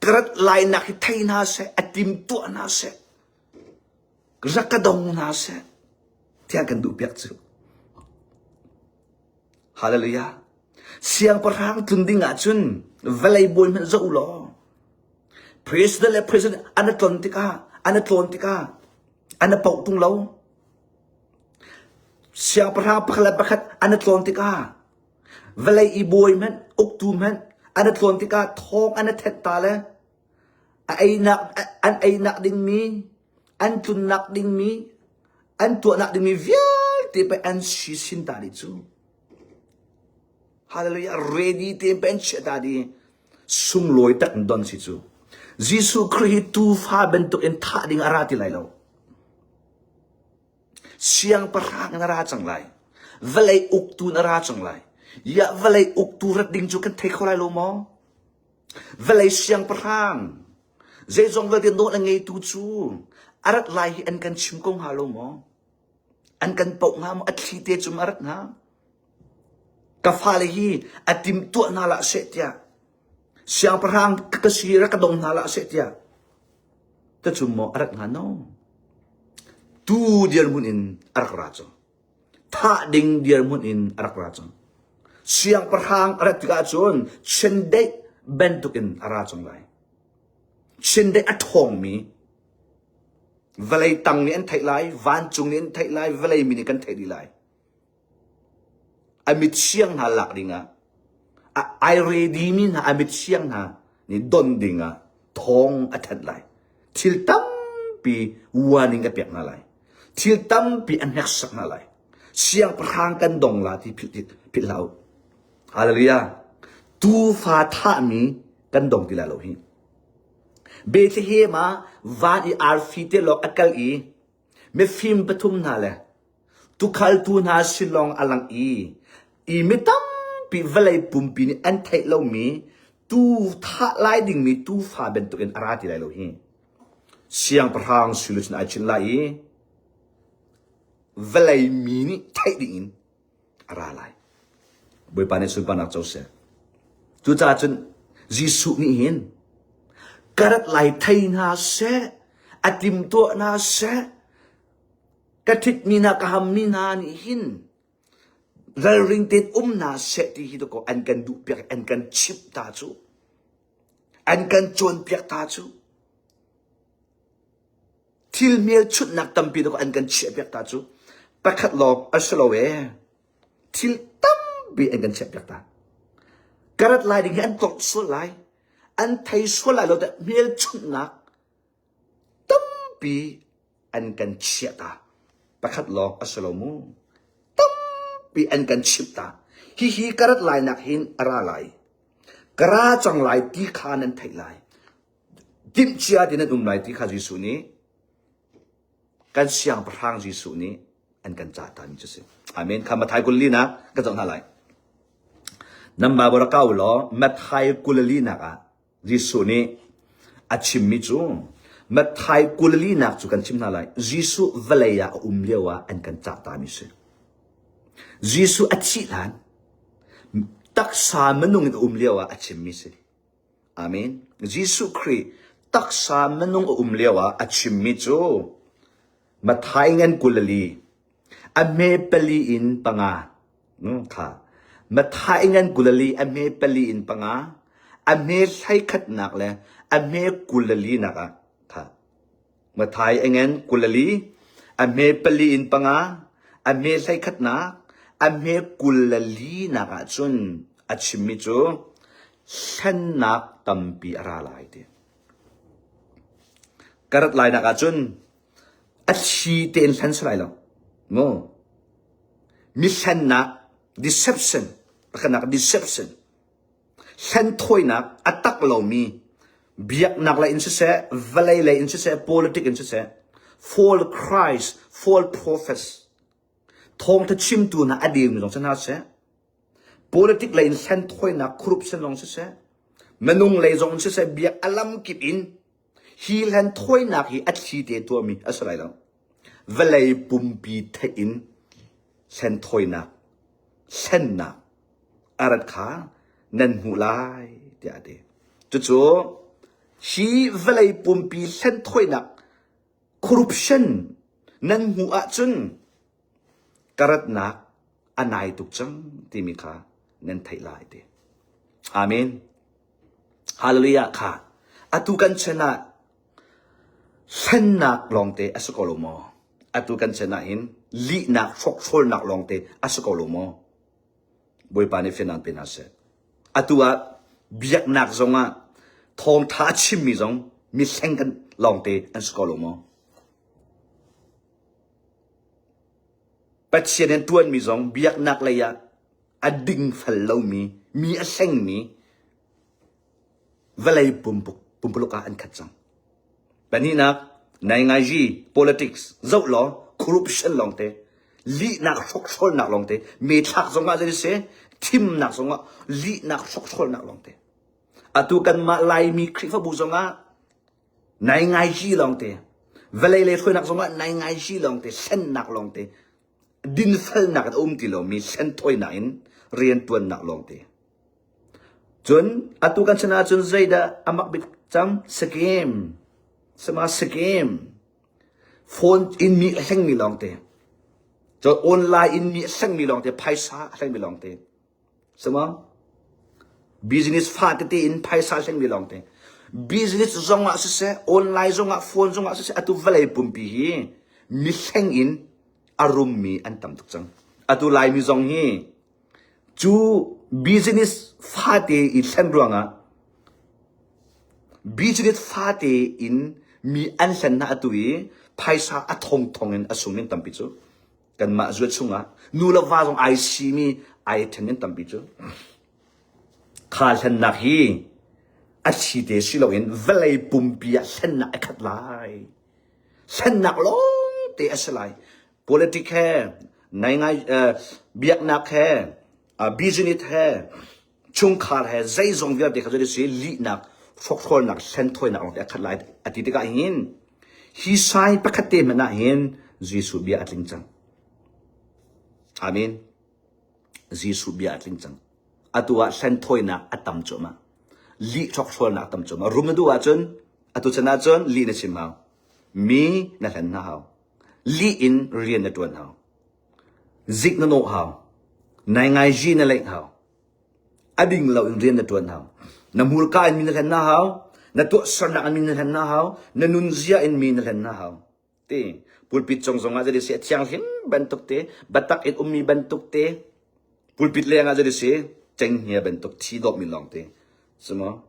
ka rat lainak hi thei hna seh, a timtuah hna seh, rak ka dong hna seh, tiah kan duhpiak cu. Hallelujah. Siangpahrang tlun ding ahcun vawlei bawi hmanh zoh u law president le president an i tlon tikah an i tlawn tikah an i poh tung lo. Siangpahrang pakhat le pakhat an i tlawn tikah vawlei i bawi hmanh uktu hmanh an i tlawn tikah thawng an i thet ta le a einak an einak dingmi an tlunnak dingmi an tuahnak dingmi vialte pei an si sin ta dih cu. Hallelujah ready te pei an chiah ta dih. Sunglawi tak don si cu. Jesuh Khrih hi tuufa bantuk in thah ding a ra ti lai lo. Siangpahrang in a ra cang lai. Vawlei uktu in a ra cang lai. Ya vawlei uktu rat ding cu kan thei kho lai lo maw? Vawlei siangpahrang zeizong vialte nawl a ngeitu cu a rat lai hi an kan chim ko hnga lo maw? An kan poh hnga maw? A thli te cu ma a rat hnga? Ka fale hi a timtuah hna lah seh tiah. Siangpahrang ka si rak ka dong hna lah seh tiah tacum maw a rat hnga no? Tu dirhmun in a rak ra cang. Thah ding dirhmun in a rak ra cang. Siangpahrang a rat tikah cun chiandeih bantukin a ra cang lai. Chiandeih a ṭhawngmi vawlei tang nih an theih lai, vancung nih an theih lai, vawlei mi nih kan theih dih lai. A mit siang hna lak dingah ai ready mi hna a mit siang hna nih don dingah thawng a thanh lai. Thil tampi warning a pek hna lai. Thil tampi a hneksak hna lai. Siangpahrang kan dong la ti philh philh hlah u. Hallelujah. Tuufa thahmi kan dong ti lai lo hi. Bethlehem ah van i arfi te lawng a kal i Mifim pathum hna le tukhaltu hna sin lawng a lang i i mi tampi vawlei pumpi nih an theih lomi tuu thah lai dingmi tuufa bantukin a ra ti lai lo hi. Siangpahrang sui ai chinh lai i vawlei mi nih theih dingin a ra lai. Bawipa nih sunparnak co seh. Cucaah cun Jesuh nih hin ka rat lai thei hna seh, a timtuah hna seh, ka ṭhitmi hna ka hammi hna nih hin ralring tein um hna seh ti hi dakaw an kan duhpiak an kan chimh ta cu an kan cawnpiak ta cu Thil hmelchunhnak tampi dawh an kan chiahpiak ta cu pakhat lawng a si lo ee. Thil tampi an kan chiahpiak ta. Ka rat lai ding hi an tlorh sual lai. An thei sual lai lo teh hmelchunhnak tampi an kan chiah ta. Pakhat lawng a si lo mu. Tampi an kan chimh ta. Hihi ka rat lai nak hin a ra lai. Ka ra cang lai ti kha nan theih lai. Timhcia ti nan um lai ti kha Jesuh nih kan siangpahrang Jesuh nih an kan cah tami cu si. Amen. Kha Matthai 24 nak ka zoh hna lai. Nan Bible rak kau law Matthai 24 nak ah Jesuh nih a chimmi cu Matthai 24 nak cu kan chim hna lai. Jesuh vawlei ah a um lio ah an kan cah tami si. Jesuh a thih hlan taksa minung in a um lio ah a chimmi si. Amen. Jesuh Khrih taksa minung a um lio ah a chimmi cu Matthai ngan 24 a hme pali in panga kha Matthai ngan 24 a hme pali in panga a hme hleikhatnak le a hme 24 nak ah kha Matthai ngan 24 a hme pali in panga a hme hleikhatnak a hme 24 nak ah cun a chimmi cu hlennak tampi a ra lai ti. Ka rat lai nak ahcun a thli tein hlen si lai lo. Mu. Mi hlennak deception pakhatnak deception hlenthawinak a tak lomi biaknak lei in siseh vawlei lei in siseh politic in siseh false Christ false prophets thawngtha chimtu hna a deumi zong si hna seh Politic lei in hlenthawinak corruption zong siseh, minung lei zong in siseh, biak a lamkip in hi hlenthawinak hi a thli te tuahmi a si lai lo. Vawlei pumpi theih in hlenthawinak, hlennak a rat kha nan hmuh lai tiah a ti. Cucu hi vawlei pumpi hlenthawinak corruption nan hmuh ahcun ka ratnak a nai tuk cang timi kha nan theih lai ti. Amen. Hallelujah kha. Atu kan chan ah hlennak lawngte a si ko lo maw? Atu kan chan ah hin lihnak hrokhrawlnak lawngte a si ko lo maw? Bawipa nih fian pe hna seh. Atu ah biaknak zong ah thawngtha a chimmi zong mi hleng kan lawngte an si ko lo maw? Pathian in ṭuanmi zong biaknak lei ah a dingfel lomi, mi a hlengmi vawlei pumpuluk ah an khat cang. Pahnihnak, naingaiji, politics, zoh law corruption lawngte, lihnak hrokhrawlnak lawngte, methlak zong ah zei si, thimnak zong ah lihnak hrokhrawlnak lawngte. Atu kanmah Laimi Khrihfabu zong ah Nai ngai hi lawngte. Vawlei lei hruainak zongah nai ngai hi lawngte, hlennak lawngte, dinfelnak in a um ti lomi hlenthawinak in riantuannak lawngte. Cun atu kan chan ahcun zeidah a mak bik cang? Scam. Sama scam. Phone in mi a hlengmi lawngte. Cun online in mi a hlengmi lawngte, phaisa a hlengmi lawngte. Sama business fa tete in phaisa a hlengmi lawngte. Business zong ah siseh, online zong ah, phone zong ah siseh, atu vawlei pumpi hi mi hleng in a rummi an tam tuk cang. Atu Laimi zong hi Cu business fate i thlen ruangah business fate in mi an hlen hna atu i phaisa a thongthong in a sung in tampi cu kanmah zuat chungah nu le va zong ai simi ai then in tampi cu kha hlennak hi a thi te si loin vawlei pumpi ah hlennak a khat lai hlennak lawng te a si lai Politic he, ngaingai uh, biaknak he, uh, business he, chungkhar he zeizong vialte kha cu si lihnak, hrokhrawlnak, hlenthawinak lawng te a khat lai a ti tikah hin hi sai pakhat te hmanh ah hin Jesuh bia a tling cang. Amen. Jesuh bia a tling cang. Atu ah hlenthawinak a tam cuahmah. Lih hrokhrawlnak a tam cuahmah. Rum na duh ahcun atu chan ahcun lih na chim hau. Mi na hlen hna hau. Lih in rian na ṭuan hau. Zik na nawh hau. Naingaiji na leih hau. A ding lo in rian na ṭuan hau. Na hmurka in mi na hlen hna hau. Na tuahsernak in mi na hlen hna hau. Na nunzia in mi na hlen hna hau. Ti pulpit cung zongah jadi si a thianghlim bantuk te, biatak in ummi bantuk te, pulpit leng ah jadi si cenghngia bantuk thi dawhmi lawng te. Si maw?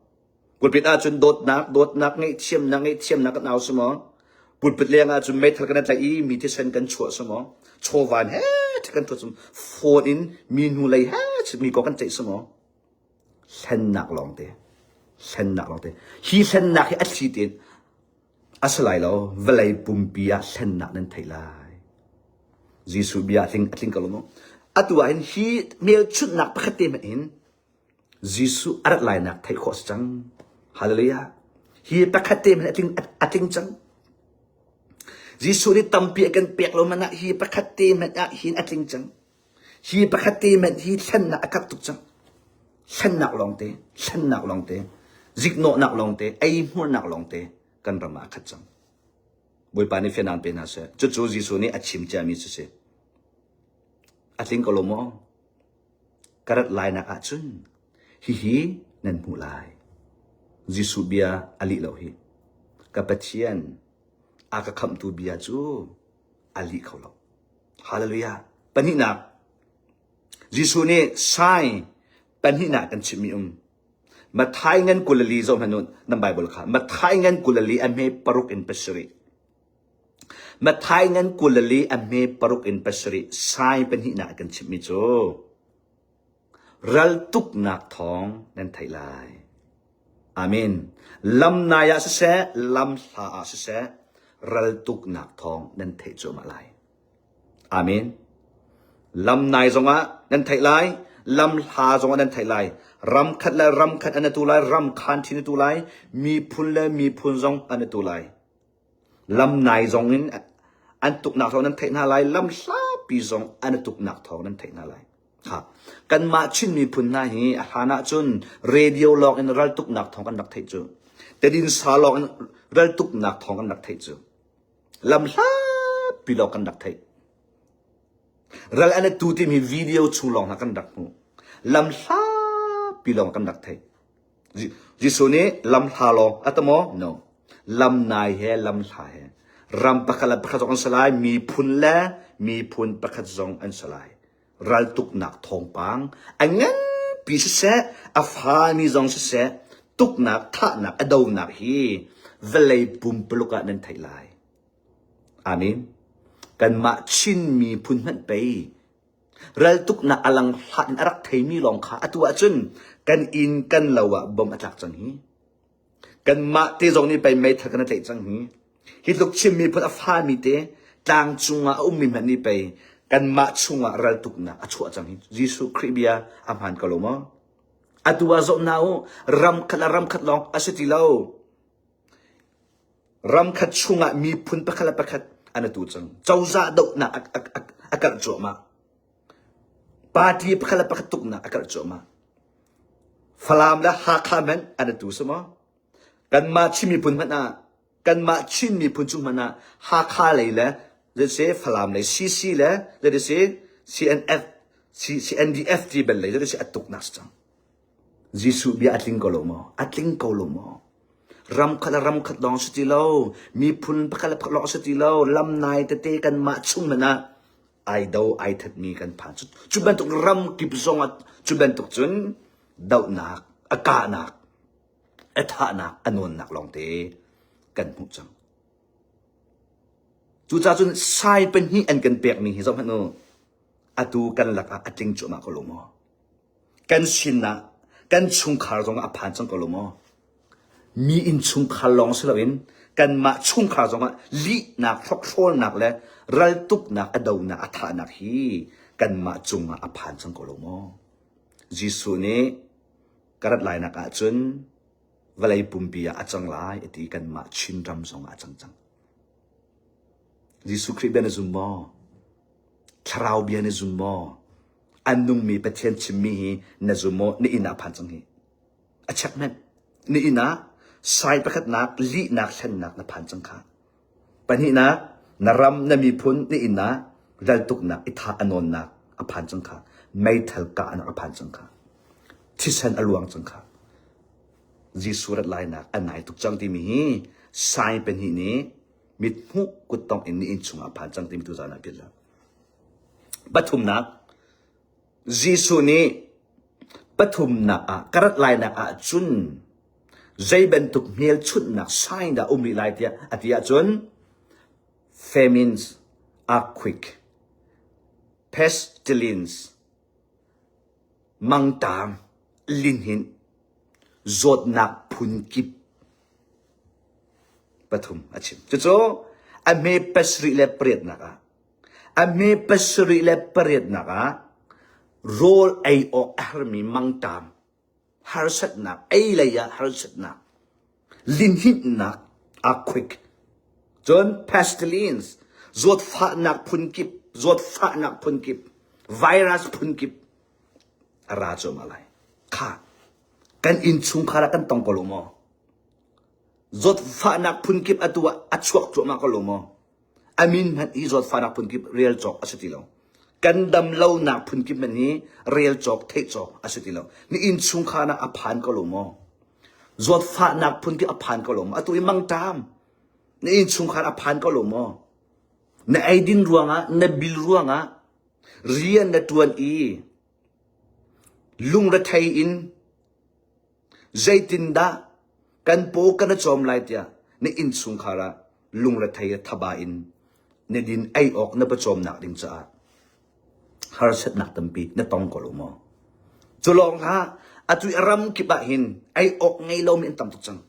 Pulpit ahcun dawtnak, dawtnak, ngaihthiamnak, ngaihthiamnak kan au si maw? Pulpit leng ahcun meithal kan tlaih i mi thisen kan chuah si maw? Chawvan he kan thuat si maw? Phone in mi hnulei he mi ko kan ceih si maw? Hlennak lawngte. Hlennak lawngte. Hi hlennak hi a thli tein a si lai lo. Vawlei pumpi ah hlennak nan theih lai. Jesuh bia a tling, a tling ko lo maw? Atu ah hin hi hmelchunhnak pakhat te hmanh in Jesuh a rat lainak theih khawh a si cang. Hallelujah. Hi pakhat te hmanh a tling, a tling cang. Jesuh nih tampi a kan pek lo man ah hi pakhat te hmanh ah hin a tling cang. Hi pakhat te hmanh hi thlennak a kap tuk cang. Thlennak lawngte, thlennak lawngte, ziknawhnak lawngte, eihmurnak lawngte kan ram ah a khat cang. Bawipa nih fianang pe hna seh. Cucu Jesuh nih a chim ciami cu si. A tling ko lo maw? Ka rat lainak ahcun hihi nan hmuh lai. Jesuh bia a lih lo hi. Ka Pathian a ka khamhtu bia cu a lih kho lo. Hallelujah. Pahnihnak. Jesuh nih sai pahnihnak kan chimmi um. Matthai ngan kulali zoh hmanh u nan Bible kha. Matthai ngan kulali a hme paruk in pasarih. Matthai ngan 24 a hme paruk in pasarih sai pahnihnak a kan chimhmi cu raltuknak thawng nan theih lai. Amen. Lam nai ah siseh, lam hla ah siseh, raltuknak thawng nan theih cuahmah lai. Amen. Lam nai zongah nan theih lai, lam hla zongah nan theih lai. Ram khat le ram khat an atu lai, ram khan thin atu lai, miphun le miphun zong an atu lai. Lam nai zong in an tuknak thawng nan theih hna lai, lam hlapi zong an tuknak thawng nan theih hna lai. Ha. Kanmah Chin miphun hna hi a hlan ahcun radio lawng in raltuknak thawng kan rak theih cu. Tedin sa lawng in raltuknak thawng kan rak theih cu. Lam hlapi lawng kan rak theih. Ral an tu timi video chung lawng hna kan rak hmuh. Lam hlapi lawng kan rak theih. Jesuh nih lam hla lawng a ta maw? No. Lam nai he lam hla he. Ram pakhat le pakhat zong an si lai, miphun le miphun pakhat zong an si lai. Raltuknak thawngpang a nganpi siseh, a fami zong siseh, tuknak, thahnak, a donak hi vawlei pumpuluk ah nan theih lai. Amen. Kanmah Chin miphun hmanh pei Raltuknak a lang hlat in a rak theimi lawng kha atu ahcun kan inn kan lo ah bom a tlak cang hi. Kanmah te zong nih pei meithal kan i tlaih cang hi. Hi tluk Chin miphun a fami te tlang cungah a ummi hmanh nih pei kanmah chungah raltuknak a chuah cang hi. Jesuh Khrih bia a hmaan ko lo maw? Atu ah zoh hna u, ram khat le ram khat lawng a si ti lo. Ramkhat chungah miphun pakhat le pakhat an atu cang. Cozah dohnak a, a, a, a karh cuahmah. Party pakhat le pakhat tuknak a karh cuahmah. Falam le Hakha hmanh an i tu si maw? Kanmah Chin miphun hmanh ah kanmah Chin miphun chung hmanh ah Hakha lei le zeiti Falam lei CC le zeiti si CNF CNDF ti bel lei zeiti si a tuknak si cang. Jesuh bia a tling ko lo maw? A tling ko lo maw? Ram khat le ram khat lawng si ti lo, miphun pakhat le pakhat lawng si ti lo, lam nai tete kanmah chung hmanh ah ai do ai thatmi kan phan. Cu bantuk ram kip zong ah cu bantuk cun dohnak, a kahnak, a thahnak, a nawnnak lawngte kan hmuh cang. Cucaah cun sai pahnih an kan pekmi hi zoh hmanh u. Atu kan lakah a tling cuahmah ko lo maw? Kan sinah kan chungkhar zong ah a phan cang ko lo maw? Mi innchungkhar lawng si loin kanmah chungkhar zongah lihnak, hrokhrawlnak le raltuknak, a donak, a thahnak hi kanmah cungah a phan cang ko lo maw? Jesuh nih ka rat lainak ahcun vawlei pumpi ah a cang lai a ti kanmah Chinram zongah a cang cang. Jesuh Khrih bia na zum maw? Thlarau bia na zum maw? An nungmi Pathian chimmi hi na zum maw? Na inn ah phan cang hi. A check hmanh. Na inn ah sai pakhatnak lihnak hlennak na phan cang kha. Pahnihnak, na ram, na miphun, na inn ah raltuknak, i thah a nawnnak a phan cang kha. Meithal kahnak a phan cang kha. Thisen a luang cang kha. Jesuh rat lainak a nai tuk cang timi hi sai pahnih nih mithmuh kuttongh in ni inn chungah phan cang timi tu zan ah philh hlah. Pathumnak, Jesuh nih pathumnak ah ka rat lainak ah cun zei bantuk hmelchunhnak sign dah um rih lai tiah a ti ahcun famines, earthquake, pestilence, mangtaam, linhinh, zawtnak phunkip pathum a chim. Cucu a hme pasarih le pariatnak ah a hme pasarih le pariatnak ah rawl ei awk a harmi mangtaam harsatnak ei lei ah harsatnak linhinhnak earthquake cun pestilence zawtfahnak phunkip zawtfahnak phunkip virus phunkip a ra cuahmah lai kha kan innchungkhar ah kan tong ko lo maw zawtfahnak phunkip atu ah a chuak cuahmah ko lo maw a min hmanh hi zawtfahnak phunkip rel cawk a si ti lo kan dam lonak phunkip hmanh hi rel cawk theih cawk a si ti lo ni innchungkhar ah a phan ko lo maw zawtfahnak phunkip a phan ko lo maw atu i mangṭam na innchungkhar a phan ko lo maw na eidin ruangah na bil ruangah rian na ṭuan i lungrethei in zeitindah kan paw kan i cawm lai tiah na innchungkhar ah lungrethei thaba in na din ei awk na pawcawmnak ding caah harsatnak tampi na tong ko lo maw? Cu lawng hlah, atu i ram kip ah hin ei awk ngei lomi an tam tuk cang.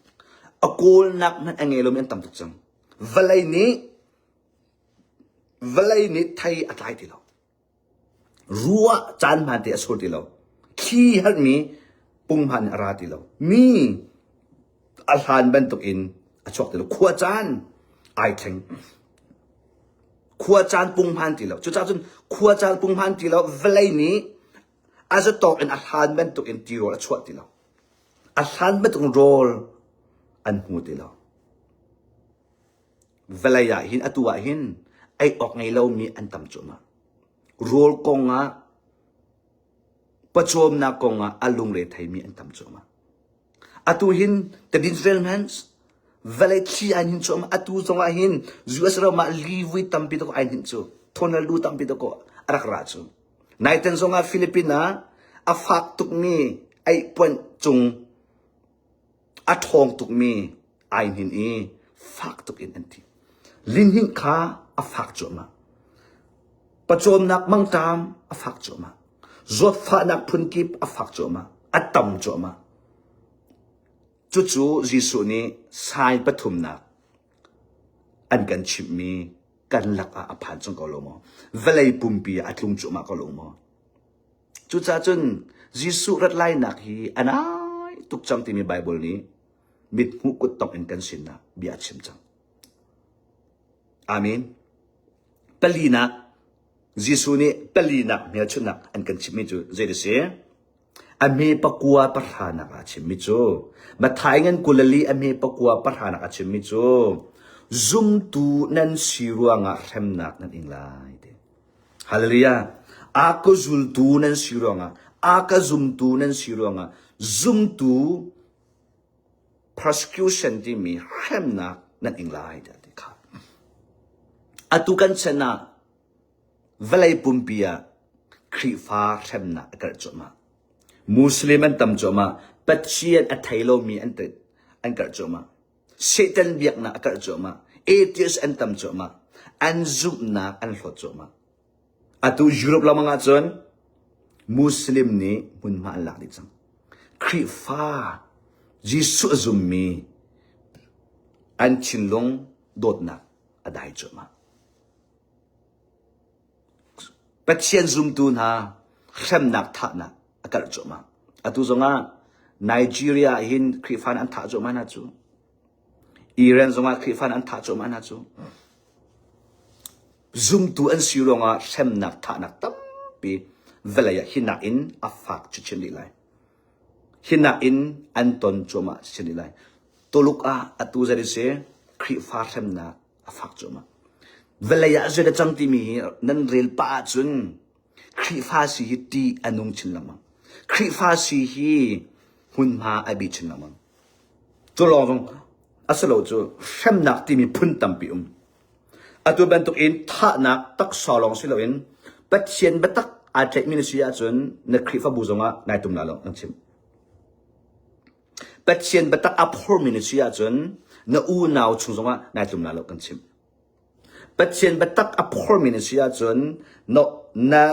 A kawlnak hmanh a ngei lomi an tam tuk cang. Vawlei nih vawlei nih thei a tlai ti lo. Ruah caan hmaan te a sur ti lo. Thli herhmi punghman a ra ti lo. Mi a hlan bantuk in a chuak ti lo. Khua caan ai thleng. Khua caan punghman ti lo. Cucaah cun khua caan punghman ti lo. Vawlei nih a zatawk in a hlan bantuk in tirawl a chuah ti lo. A hlan bantuk in rawl an hmu ti lo. Vawlei ah hin atu ah hin ei awk ngei lomi an tam cuahmah. Rawl kong ah pawcawmnak kong ah a lungre theimi an tam cuahmah. Atu hin tadin rel hmanh vawlei thli ai hnin cuahmah. Atu zong ah hin US ram ah livui tampi dawk ai hnin cu. Tornado tampi dawk a rak ra cu. Naiten zong ah Philippines ah a fak tukmi eihpuanh cung a ṭhawng tukmi ai hnin i fak tuk in an thi. Lihninh kha a fak cuahmah. Pawcawmnak mangṭam a fak cuahmah. Zawtfahnak phunkip a fak cuahmah. A tam cuahmah. Cucu Jesuh nih sign pathumnak an kan chimhmi kan lakah a phan cang ko lo maw? Vawlei pumpi ah a tlung cuahmah ko lo maw? Cucaah cun Jesuh rat lainak hi a nai tuk cang timi Baibal nih mithmuh kuttongh in kan sinah bia a chim cang. Amen. Palinak Jesuh nih palinak hmelchunhnak an kan chimhmi cu zei a si? A hme pakua pahranak ah a chimmi cu Matthai ngan 24 a hme pakua pahranak a chimmi cu zumtu nan si ruangah hremnak nan ing lai ti. Hallelujah. A ka zultu nan si ruangah, a ka zumtu nan si ruangah zumtu persecution timi hremnak nan ing lai tiah ti kha. Atu kan chan ah vawlei pumpi ah Khrihfa hremnak a karh cuahmah. Muslim an tam cuahmah. Pathian a thei lomi an an karh cuahmah. Satan biaknak a karh cuahmah. Atheist an tam cuahmah. An zumhnak an hlawt cuahmah. Atu Europe lamang ahcun Muslim nih hmunhma an lak dih cang. Khrihfa Jesuh a zummi an thinlung dawtnak a dai cuahmah. Pathian zumtu hna hremnak thahnak a karh cuahmah. Atu zongah Nigeria ah hin Khrihfa an thah cuahmah hna cu. Iran zongah Khrihfa an thah cuahmah hna cu. Zumtu an si ruangah hremnak thahnak tampi vawlei ah hinak in a fak chinchin rih lai. Hinak in an ton cuahmah chinchin rih lai. Tuluk ah atu zei si Khrihfa hremnak a fak cuahmah. Vawlei ah zei dah cang timi hi nan rel pah ahcun Khrihfa si hi ṭih a nung chin lengmang. Khrihfa si hi hmunhma a bi chin lengmang. Cu lawng zong a si lo cu hremnak timi phun tampi um. Atu bantuk in thahnak taksa lawng si loin Pathian biatak aa tlaihmi na si ahcun na Khrihfabu zongah nai tum la lo nan chim. Pathian biatak a phormi na si ahcun na unau chung zongah nai tum la lo kan chim. Pathian biatak a phormi na si ahcun na, na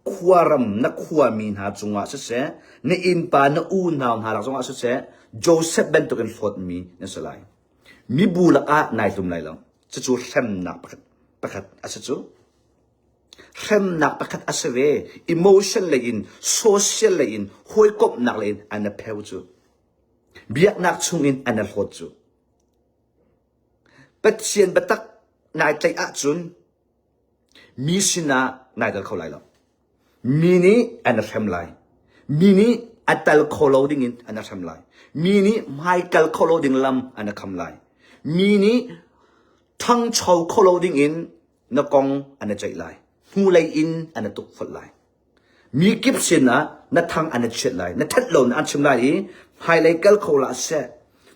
khuaram na khuami hna cungah siseh, na innpa na unau hna lak zongah siseh, Joseph bantukin hlawtmi na si lai. Mibu lakah nai tlum lai lo. Cucu hremnak pakhat, pakhat a si cu. Hremnak pakhat a si ve. Emotion lei in, social lei in, hawikomhnak lei in an a pheu cu. Biaknak chungin an a hlawt cu. Pathian biatak nai tlaih ahcun Mi sinah nai tel kho lai lo. Mi nih an hrem lai. Mi nih a tal kho lo dingin an hrem lai. Mi nih hmaikal kho lo ding lam an kham lai. Mi nih ṭhangcho kho lo dingin na kong an ceih lai. Hnulei in an tukforh lai. Mi kip sinah na thang an i chiat lai, na that lo na an chim lai i hmailei kal kho hlah seh,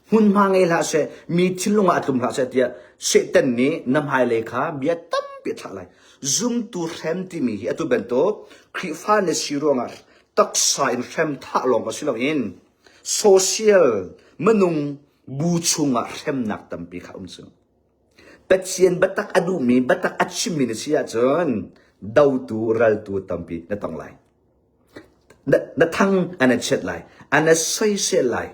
hmunhma ngei hlah seh, mi thinlung ah a tlum hlah seh tiah Satan nih na hmailei kha bia tampi a thlah lai. Zumtu hrem timi hi atu bantuk Khrihfa na si ruangah taksa in hrem thah lawng ka si loin social minung bu chungah hremnak tampi kha um cu. Pathian biatak a duhmi, biatak a chimmi na si ahcun dotu, raltu tampi na tong lai. Na, na thang an na chiat lai, an na soisel lai,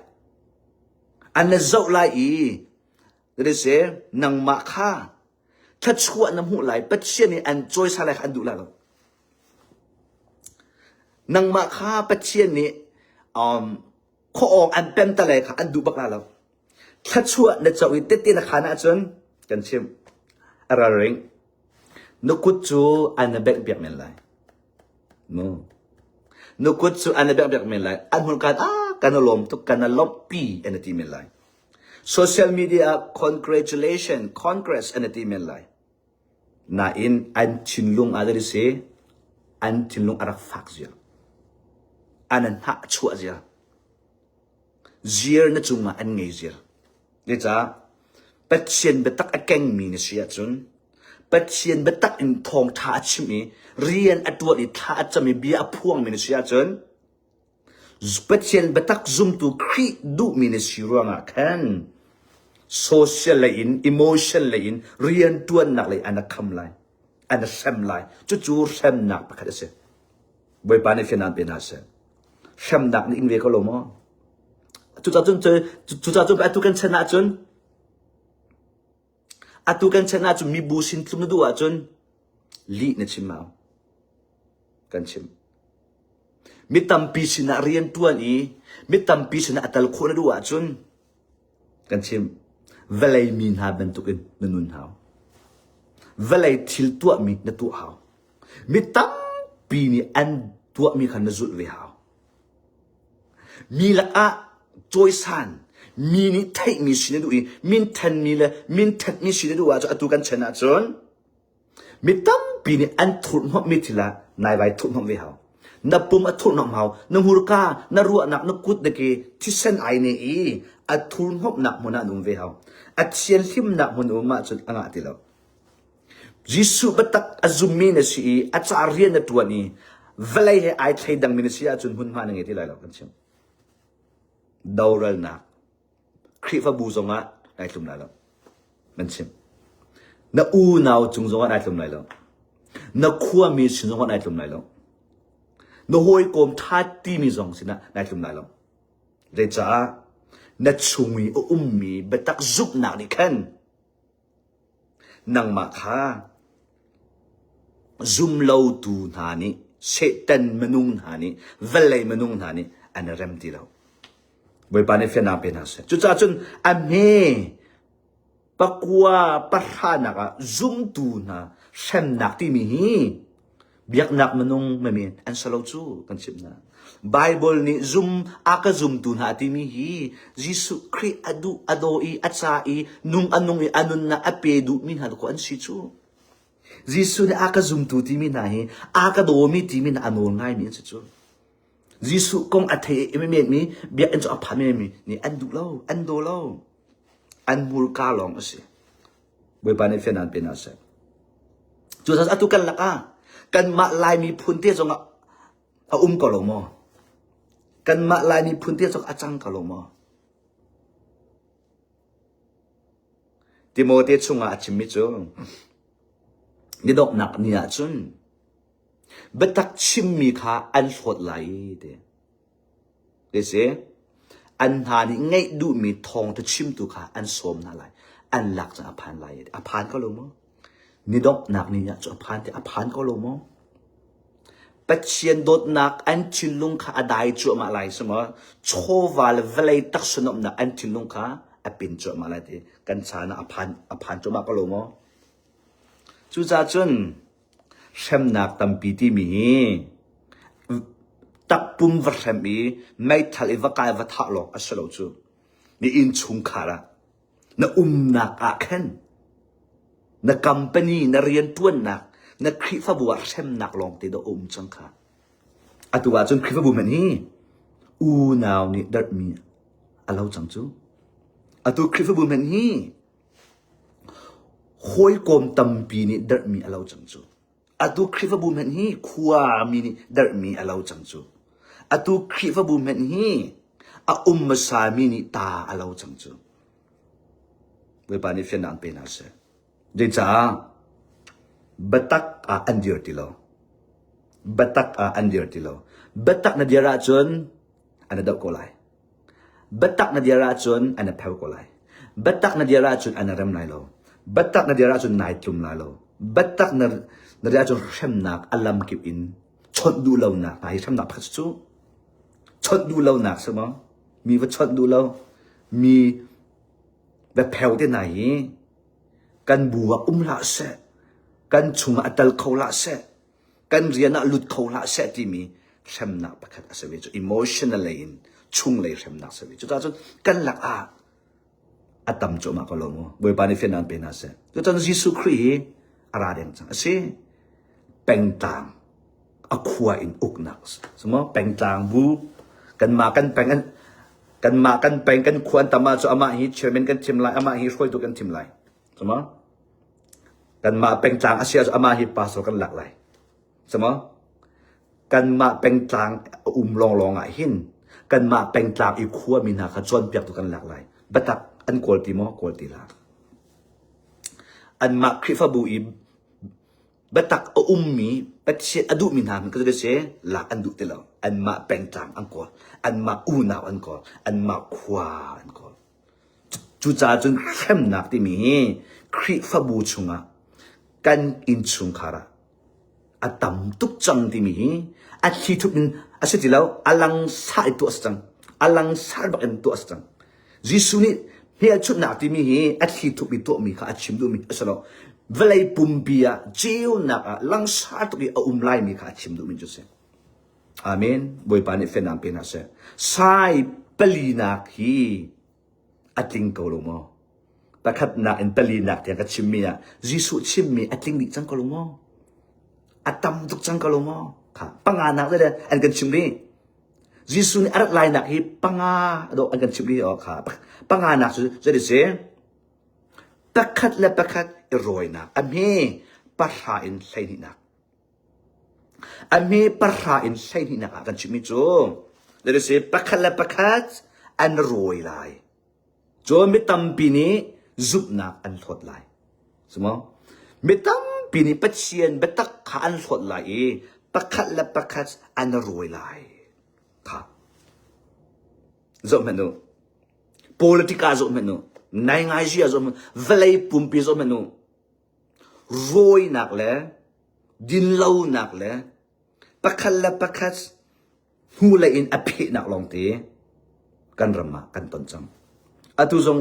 an na zoh lai i se nangmah kha thluachuah na hmuh lai, Pathian nih an cawisa lai kha an duh lai lo. Nangmah kha Pathian nih um, khuaawng an pem ta lai kha an duh bak lai lo. Thluachuah na co i tette na khaan ahcun kan chimh. A ralring. Na kut cu an na benghpiak men lai. No. Na kut cu an na benghpiak men lai. An hun kan ah kan i lawm tuk kan i lawmhpi an ti men lai. Social media ah congratulation, congress an ti men lai. Nain an thinlung ah dah si an thinlung a rak fak zia. An an hnah chuah zia. Zir na cungah an ngei zir. Zeicah? Pathian biatak a kengmi na si ahcun Pathian biatak in thawngṭha a chim i rian a ṭuan i thla a cam i bia a phuangmi na si ahcun Pathian biatak zumtu Khrih duhmi na si ruangah khan social lei in emotion lei in rianṭuannak lei an a kham lai an a hrem lai cucu hremnak pakhat a si Bawipa nih fian pe hna seh. Hremnak nih ing ve ko lo maw? Cucaah cun cucaah cun atu kan chan ahcun atu kan chan ahcun mibu sin tlum na duh ahcun lih na chim mau. Kan chim. Mi tampi sinah rian ṭuan i mi tampi sinah a tal khawh na duh ahcun kan chim. Vawlei mi hna bantukin na nun hau. Vawlei thil tuahmi na tuah hau. Mi tampi nih an tuahmi kha na zulh ve hau. Mi lakah cawisan, mi nih theihmi si na duh i minthanmi le minthatmi si na duh ahcun atu kan chan ahcun Mi tampi nih an thurhhnawmhmi thil ah nai vai thurhhnawmh ve hau. Na pum a thurhhnawmh hau. Na hmurka, na ruahnak, na kut na ke thisen ai ne i a thurhhnawmhnak hmun ah na um ve hau. A thianhlimnak hmun um ahcun a ngah ti lo. Jesuh biatak a zummi na si i a ca rian na ṭuan i vawlei he ai thleidangmi na si ahcun hmunhma na ngei ti lai lo kan chim. Doralnak Khrihfabu zongah nai tlum lai lo. Nan chim. Na unau cung zongah nai tlum lai lo. Na khuami sin zongah nai tlum lai lo. Na hawikom ṭha timi zong sinah nai tlum lai lo. Zeicah na chung i a ummi biatak zumhnak nih khan Nangmah kha zumlotu hna nih, Satan minung hna nih, vawlei minung hna nih an i rem ti lo. Bawipa nih fiannak pe hna seh. Cucaah cun a hme pakua pahranak ah zumtu hna hremnak timi hi Biaknak minung menmen an si lo cu kan chimh hna. Bible nih zum a ka zumtu hna timi hi Jesuh Khrih a duh a daw i a ca i nung a nung i a nunnak a pe duhmi hna dakaw an si cu. Jesuh nih a ka zumtu timi hna hi a ka dawmi timi hna a nawl ngaimi an si cu. Jesuh kong a thei i mi biakinn cu a phan mi nih an duh lo, an daw lo. An hmurka lawng a si. Bawipa nih fian an pe hna seh. Cucaah atu kan lakah kanmah Laimi phun te zongah a um ko lo maw? Kanmah Laimi phun te zong a cang ko lo maw? Timote chungah a chimmi cu ni donghnak ni ah cun biatak chimmi kha an hlawt lai ti. Ti An hna nih ngeih duhmi thawngtha chimtu kha an sawm hna lai. An lak cun a phan lai. A phan ko lo maw? Ni donghnak ni ah cu a phan ti a phan ko lo maw? Pathian dawtnak an thinlung kha a dai cuahmah lai si maw? Chawva le vawlei taksa nuamhnak an thinlung kha a pin cuahmah lai ti kan chan ah a phan a phan cuahmah ko lo maw? Cucaah cun Hremnak tampi timi hi takpum va hrem i meithal i va kai va thah lawng a si lo cu. Na innchungkhar ah, na umnak ah khan, na company, na rianṭuannak, na Khrihfabu ah hremnak lawng te dah a um cang kha. Atu ahcun Khrihfabu hmanh hi unau nih darhmi a lo cang cu. Atu Khrihfabu hmanh hi Hawikom tampi nih derhmi a lo cang cu. Atu Khrihfabu hmanh hi khuami nih derhmi a lo cang cu. Atu Khrihfabu hmanh hi a um hmasami nih ta a lo cang cu. Bawipa nih fiannak an pe hna seh. Zeicah biatak ah an dir ti lo. Biatak ah an dir ti lo. Biatak na dir ahcun an i doh ko lai. Biatak na dir ahcun an i pheu ko lai. Biatak na dir ahcun an i rem lai lo. Biatak na dir ahcun nai tlum lai lo. Biatak na, na dir ahcun hremnak a lamkip in chawnh duh lonak hna hi hremnak pakhat cu chawnh duh lonak si maw? Mi va chawnh duh lo, mi va pheu te hna hi kan bu ah um hlah seh, kan chungah a tel kho hlah seh, kan rian ah lut kho hlah seh timi hremnak pakhat a si ve cu emotional lei in chunglei hremnak si ve cucaah cun kan lak ah a tam cuahmah ko lo mu Bawipa nih fian an pe hna seh cucun Jesuh Khrih hi a ra deng cang a si pengtlang a khua in uknak sumo pengtlang bu kanmah kan peng an kanmah kan peng kan khua an tam ah cu amah hi chairman kan thim lai amah hi hruaitu kan thim lai Cuma kanmah pengtlang a si ahcun amah hi pastor kan lak lai. Cuma kanmah pengtlang a um lawnglawng ah hin kanmah pengtlang i khuami hna kha cawnpiaktu kan lak lai. Biatak an kawl ti maw? Kawl ti hlah. Anmah Khrihfabu i biatak a ummi Pathian a duhmi hna ka si lak an duh ti lo. Anmah pengtlang an kawl. Anmah unau an kawl. Anmah khua an kawl. Cucaah cun hremnak timi hi Khrihfabu chungah kan innchungkhar ah a tam tuk cang timi hi a thlithup in a si ti lo, a langsar in tuah a si cang. A langsar bak in tuah a si cang. Jesuh nih hmelchunhnak timi hi a thlithup i tuahmi kha a chim duhmi a si lo. Vawlei pumpi ah ceunak ah langsar tuk i a um laimi kha a chim duhmi cu a si. Amen. Bawipa nih fenak pe hna seh. Sai palinak hi a tling ko lo maw? Pakhatnak in palinak tiang ka chimmi ah Jesuh chimmi a tling dih cang ko lo maw? A tam tuk cang ko lo maw? Kha panganak le an kan chim rih. Jesuh nih a rat lainak hi panga dawh an kan chimh rih oh kha. Panganak cu zei si? Pakhat le pakhat i rawinak a hme pahra in hleihnihnak. A hme pahra in hleihnihnak ah kan chimmi cu zei si pakhat le pakhat an rawi lai. Cun mi tampi nih zumhnak an hlawt lai. Sumo? Mi tampi nih Pathian biatak kha an hlawt lai i pakhat le pakhat an rawi lai. Kha. Zoh hmanh u. Politika zoh hmanh u. Naingaizia zoh hmanh u. Vawlei pumpi zoh hmanh u. Rawinak le dinlonak le pakhat le pakhat hnulei in a phehnak lawngte kan ram ah kan ton cang. Atu zong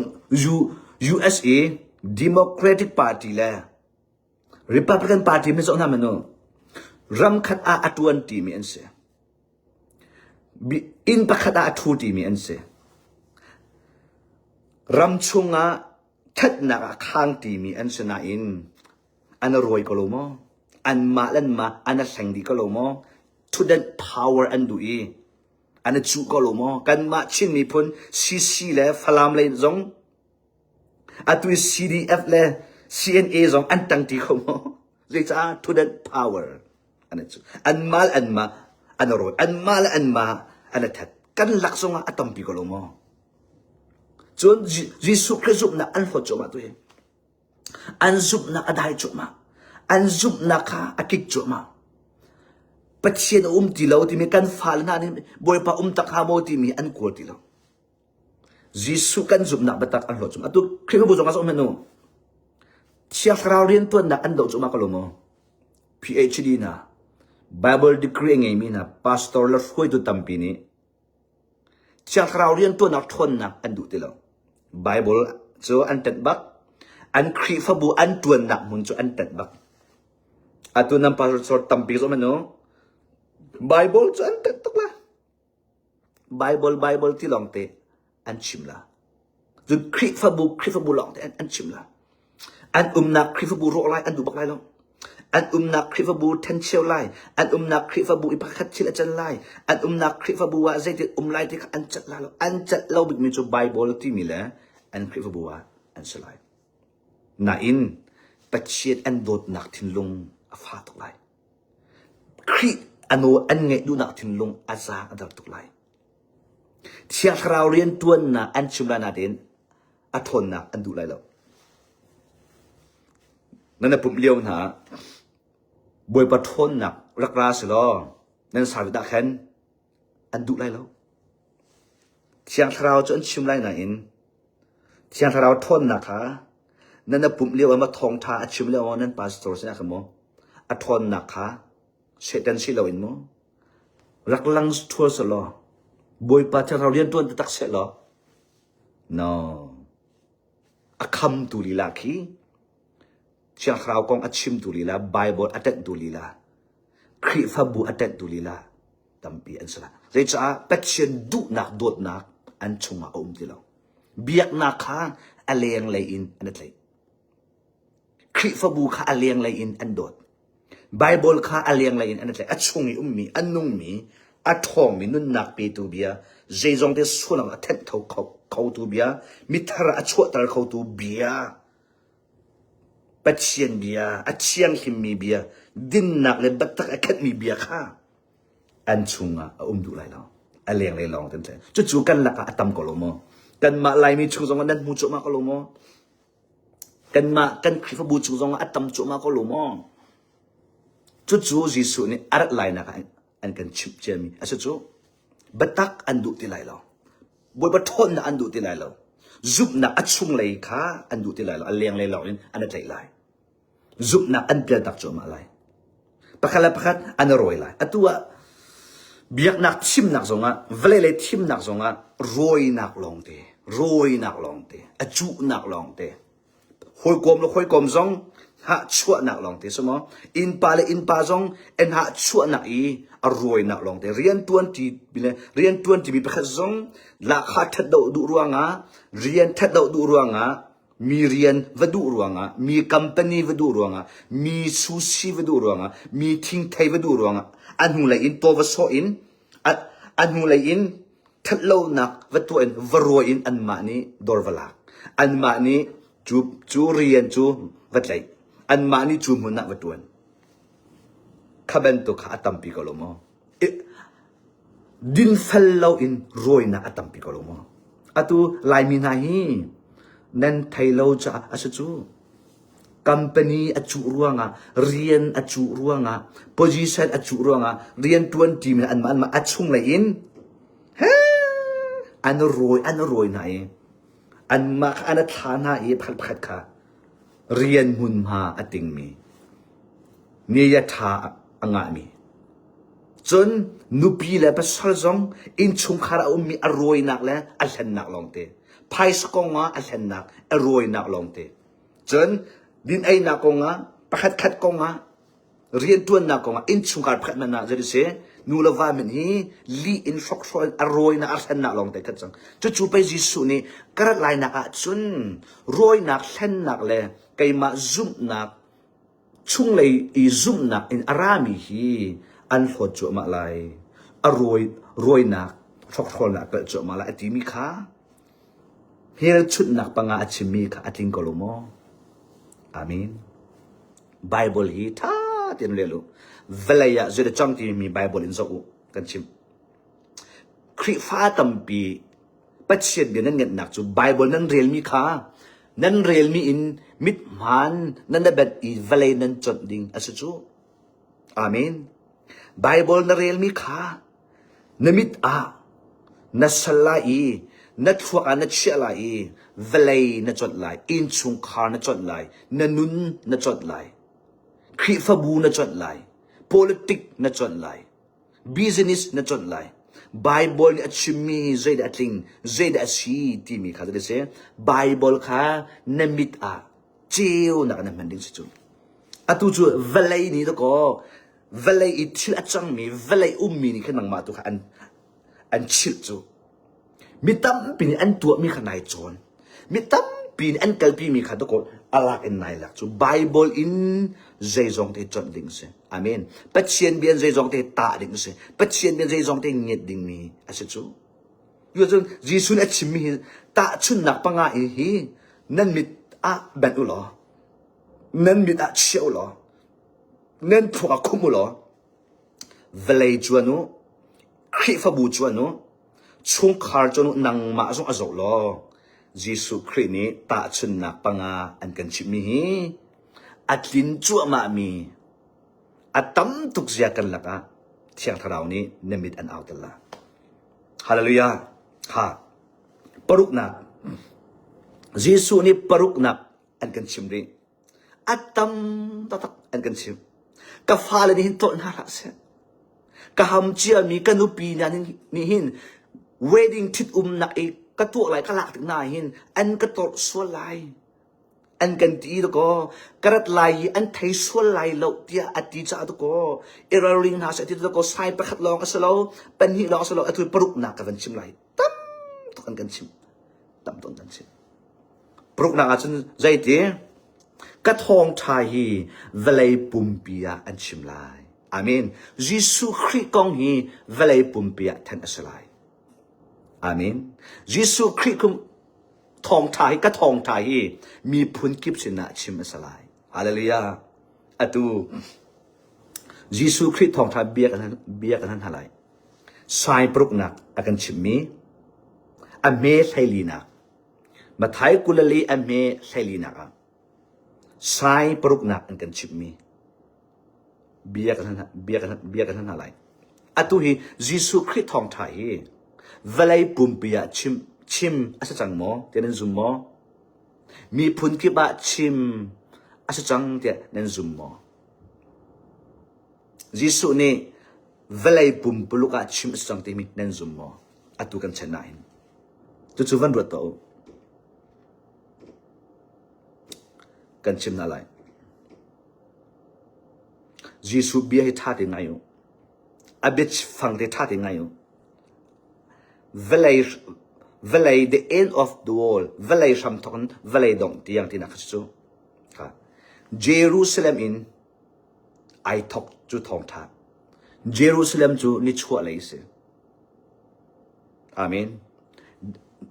USA Democratic Party le Republican Party mi zoh hna manu ram khat ah a tuan timi an si. Inn pakhat ah a thu timi an si. Ram chungah thatnak ah khang timi an si nain an rawi ko lo maw? Anmah le anmah an a hleng dih ko lo maw? Thutdanh power an duh i an i cuh ko lo maw? Kanmah Chin miphun CC le Falam lei zong atu i CDF le CNA zong an tangti kho maw? Zeicah thutdanh power an i cuh. Anmah le anmah an i rawi. Anmah le anmah an i that. Kan lak zongah a tampi ko lo maw? Cun Jesuh Khrih zumhnak an hlawt cuahmah tu hi. An zumhnak a dai cuahmah. An zumhnak kha a kik cuahmah. Pathian a um ti lo timi kan fale hna nih Bawipa um tak hnga maw timi an kawl ti lo. Jesuh kan zumhnak biatak an hlawt cuahmah. Atu Khrihfabu zong ah zong nu. Thiang Thlarau riantuannak an doh cuahmah ko lo maw? PhD hna, Bible degree a ngeimi hna, pastor le hruaitu tampi nih Thiang Thlarau riantuannak ṭhawnnak an duh ti lo. Bible cu an ṭanh bak. An Khrihfabu an ṭuannak hmun cu an ṭanh bak. Atu nan pastor tampi zong manu Bible cu an ṭanh tuk la. Bible Bible ti lawng te an chim la. Cun Khrihfabu Khrihfabu lawng te an chim la. An umnak Khrihfabu rawh lai an duh bak lai lo. An umnak Khrihfabu ṭhencheu lai. An umnak Khrihfabu i pakhat thil a can lai. An umnak Khrihfabu ah zeitin um lai ti kha an celh lai lo. An celh lo bikmi cu Bible timi le an Khrihfabu ah an si lai. Nain Pathian an dawtnak thinlung a fa tuk lai. Khrih a nawl an ngaih duhnak thinlung a zaang a dar tuk lai. Thiang Thlarau rianṭuannak an chim lai nain a ṭhawnnak an duh lai lo. Nan i pumh lio hna ah Bawipa ṭhawnnak rak ra selaw nan service ah khan an duh lai lo. Thiang Thlarau cu an chim lai nain Thiang Thlarau ṭhawnnak kha nan i pumh lio ah maw thawngṭha a chim lio ah nan pastor sinah khan maw a ṭhawnnak kha Satan si loin maw rak lang ṭhual selaw Bawipa Thiang Thlarau rian ṭuan taktak sehlaw no a khamtu lila khi Thiang Thlarau kong a chimtu lila Bible a ṭanhtu lila Khrihfabu a ṭanhtu lila tampi an si lai. Zeicah Pathian duhnak dawtnak an chungah a um ti lo. Biaknak kha a lenglei in an i tlaih. Khrihfabu kha a lenglei in an dawt. Bible kha a lenglei in an i tlaih. A chung i ummi, a nungmi, a ṭhawngmi nunnak petu bia, zeizong te sualang a thenh kho khotu bia, mithar a chuahter khotu bia, Pathian bia, a thianghlimmi bia, dinnak le biatak a khenhmi bia kha an chungah a um duh lai lo. A lenglei lawng kan tlaih. Cucu kan lakah a tam ko lo maw? Kanmah Laimi chung zongah nan hmu cuahmah ko lo maw? Kanmah kan Khrihfabu chung zongah a tam cuahmah ko lo maw? Cucu Jesuh nih a rat lainak ah an kan chimh ciami a si cu. Biatak an duh ti lai lo. Bawipa ṭhawnnak an duh ti lai lo. Zumhnak a chunglei kha an duh ti lai lo. A lenglei lawng in an i tlaih lai. Zumhnak an pialtak cuahmah lai. Pakhat le pakhat an i rawi lai. Atu ah biaknak thimnak zongah, vawlei lei thimnak zongah rawinak lawngte, rawinak lawngte, a cuhnak lawngte, hawikom le hawikom zong Hahchuahnak lawngte si maw? Innpa le innpa zong an hahchuahnak i a rawinak lawngte. Riantuan ṭi le riantuan ṭimi pakhat zong lahkhah ṭhat deuh duh ruangah, rian ṭhat deuh duh ruangah, mi rian va duh ruangah, mi company va duh ruangah, mi sushi va duh ruangah, mi thingthei va duh ruangah, a hnulei in taw va sawh in, a, a hnulei in ṭhatlonak va tuah in va rawi in anmah nih dawr va lak. Anmah nih cu, cu rian cu va tlaih. Anmah nih cu hmun ah va ṭuan. Kha bantuk kha a tampi ko lo maw? Dinfel loin rawinak a tampi ko lo maw? Atu Laimi hna hi nan thei lo caah a si cu. Company a cuh ruangah, rian a cuh ruangah, position a cuh ruangah, rian ṭuan ṭimi anmah anmah a chunglei in he an rawi an rawi hna i anmah kha an thla hna i pakhat pakhat kha rian hmunhma a tingmi media ṭha a ngahmi cun nupi le pasal zong innchungkhar a ummi a rawinak le a hlennak lawngte phaisa kong ah a hlennak a rawinak lawngte cun din einak kong ah pakhat khat kong ah rianṭuannak kong ah innchungkhar pakhat hmanh ah zei si nu le va min hi lih in hrokhrawl in a rawinak a hlennak lawngte khat cang cucu pei Jesuh nih ka rat lainak ah cun rawinak hlennak le keimah zumhnak chunglei i zumhnak in a rami hi an hlawt cuahmah lai a rawi rawinak hrokhrawlnak a kalh cuahmah lai a timi kha hmelchunhnak panga a chimmi kha a tling ko lo maw amen Bible hi ṭha tein rel u vawlei ah zei cang timi Bible in zoh u kan chim Khrihfa tampi Pathian bia nan ngenhnak cu Bible nan relmi kha nan relmi in mithmaan nan bet i vawlei nan conh ding a si cu. Amen. Bible na relmi kha na mit ah na sal lai i na thluak ah na chiah lai i vawlei na conh lai, innchungkhar na conh lai, na nun na conh lai, Khrihfabu na conh lai, politic na conh lai. Business na conh lai. Bible nih a chimmi hi zeidah a tling, zeidah a si timi kha zeidah a si. Bible kha na mit ah ceunak na hman ding si cu. Atu cu vawlei nih dakaw vawlei i thil a cangmi, vawlei ummi nih khan nangmah tu kha an an chilh cu. Mi tampi nih an tuahmi kha nai cawn. Mi tampi nih an kalpimi kha dakaw a lak in nai lak cu. Bible in zeizong te conh ding si. Amen. Pathian bia in zeizong te tah ding si. Pathian bia in zeizong te ngiat dingmi a si cu. Cun Jesuh nih a chimmi hi tahchunhnak panga in hi nan mit ah benh u law, nan mit ah chia u law, nan thluak ah khumh u law, vawlei cuan u, Khrihfabu cuan u, chungkhar cuan u, nangmah zong a zoh law, Jesuh Khrih nih tahchunhnak panga an kan chimhmi hi a tlin cuahmahmi a tam tuk zia kan lakah Thiang Thlarau nih na mit an auter la. Hallelujah. Ha. Paruknak. Jesuh nih paruknak an kan chim rih. A tam taktak an kan chim. Ka fale nih hin tlolh hna hlah seh. Ka ham ciami ka nupi hna nih hin wedding thit umnak i ka tuah lai ka lak tik hna hin an ka torh sual lai. An kan ti dakaw ka rat lai i an thei sual lai lo tiah a ti caah dakaw i ralring hna seh ti dakaw sai pakhat lawng a si lo pahnih lawng a si lo atu paruknak ka van chim lai tam tuk an kan chim tam tuk an kan chim Paruknak ahcun zeiti? Ka thawngṭha hi vawlei pumpi ah an chim lai. Amen. Jesuh Khrih kong hi vawlei pumpi ah thanh a si lai. Amen. Jesuh Khrih kum thawngṭha hi ka thawngṭha hi miphun kip sinah chim a si lai. Hallelujah. Atu Jesuh Khrih thawngṭha bia kan bia kan hna lai. Sai paruknak a kan chimmi a hme hleilinak Matthai 24 a hme hleilinak ah sai paruknak an kan chimhmi bia kan bia kan bia kan hna lai. Atu hi Jesuh Khrih thawngṭha hi vawlei pumpi ah chim chim a si cang maw tiah nan zum maw? Miphun kip ah chim a si cang tiah nan zum maw? Jesuh nih vawlei pumpuluk ah chim a si cang timi nan zum maw? Atu kan chan ah hin. Cucu van ruat tuah u. Kan chim hna lai. Jesuh bia hi ṭha tein ngai u. A biafang te ṭha tein ngai u. Vawlei, vawlei, the end of the world, vawlei hramthawk in vawlei dongh tiang tinak kha cu. Kha. Jerusalem in ai thawk cu thawngṭha. Jerusalem cu nichuah lei si. Amen.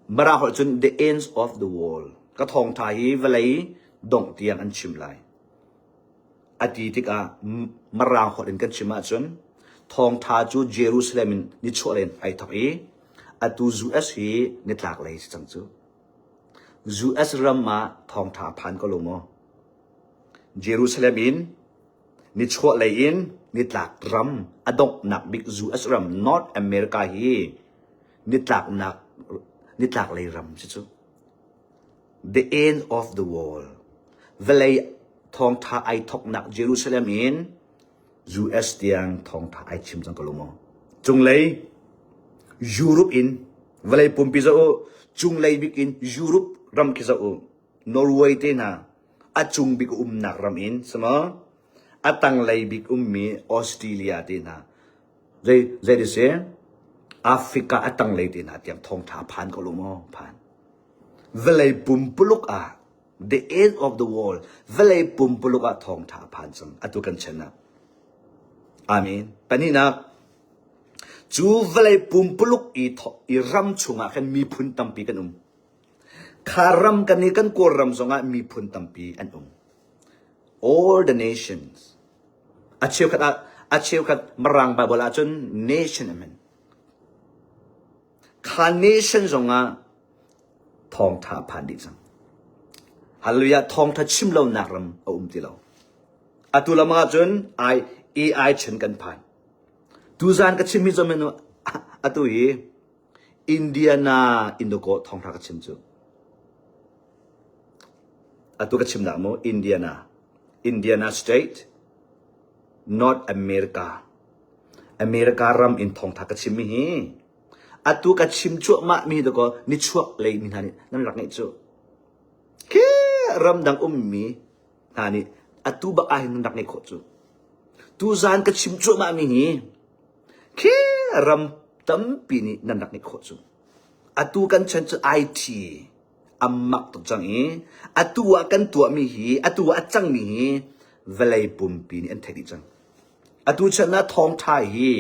Mara holh cun the ends of the world. Ka thawngṭha hi vawlei dongh tiang an chim lai. A ti tikah Mirang holh in kan chim ahcun thawngṭha cu Jerusalem in nichuah lei in ai thawk i atu US hi nitlak lei si cang cu. US ram ah thawngṭha a phan ko lo maw? Jerusalem in nichuah lei in nitlak ram a donghnak bik US ram North America hi nitlaknak nitlak lei ram si cu. The end of the world. Vawlei thawngtha ai thoknak Jerusalem in US tiang thawngtha ai chim cang ko lo maw? Cunglei Europe in vawlei pumpi zoh u cunglei bik in Europe ram khi zoh u Norway te hna a cung bik umnak ram in sama a tanglei bik ummi Australia te hna zei zei ti si Africa a tanglei te hna tiang thawngtha phan ko lo maw phan vawlei pumpuluk ah the end of the world vawlei pumpuluk ah thawngtha phan cang atu kan chan ah amen pahnihnak cu vawlei pumpuluk i i ram chungah khan miphun tampi kan um Kha ram kan i kan Kawlram zongah miphun tampi an um. All the nations. A cheukhat ah a cheukhat Mirang Bible ahcun nation a hman. Kha nation zongah thawngtha a phan dih cang. Hallelujah thawngtha chim lonak ram a um ti lo. Atu lam ahcun I AI chan kan phan. Tuzan ka chimmi zong atu hi Indiana Indoko thawngtha ka chim cu. Atu ka chimnak mu Indiana. Indiana State, North America. America ram in thawngtha ka chimmi hi atu ka chim cuahmah mi dakaw nichuak lei mi hna nih nan rak ngeih cu. Khi ramdang ummi hna nih atu bak ah hin nan rak ngeih khawh cu. Tuzan ka chim cuahmah mi hi Khi ram tampi nih nan rak ngeih khawh cu. Atu kan chan cu IT a mak tuk cang i atu ah kan tuahmi hi atu ah a cangmi hi vawlei pumpi nih an theih dih cang. Atu chan ah thawngṭha hi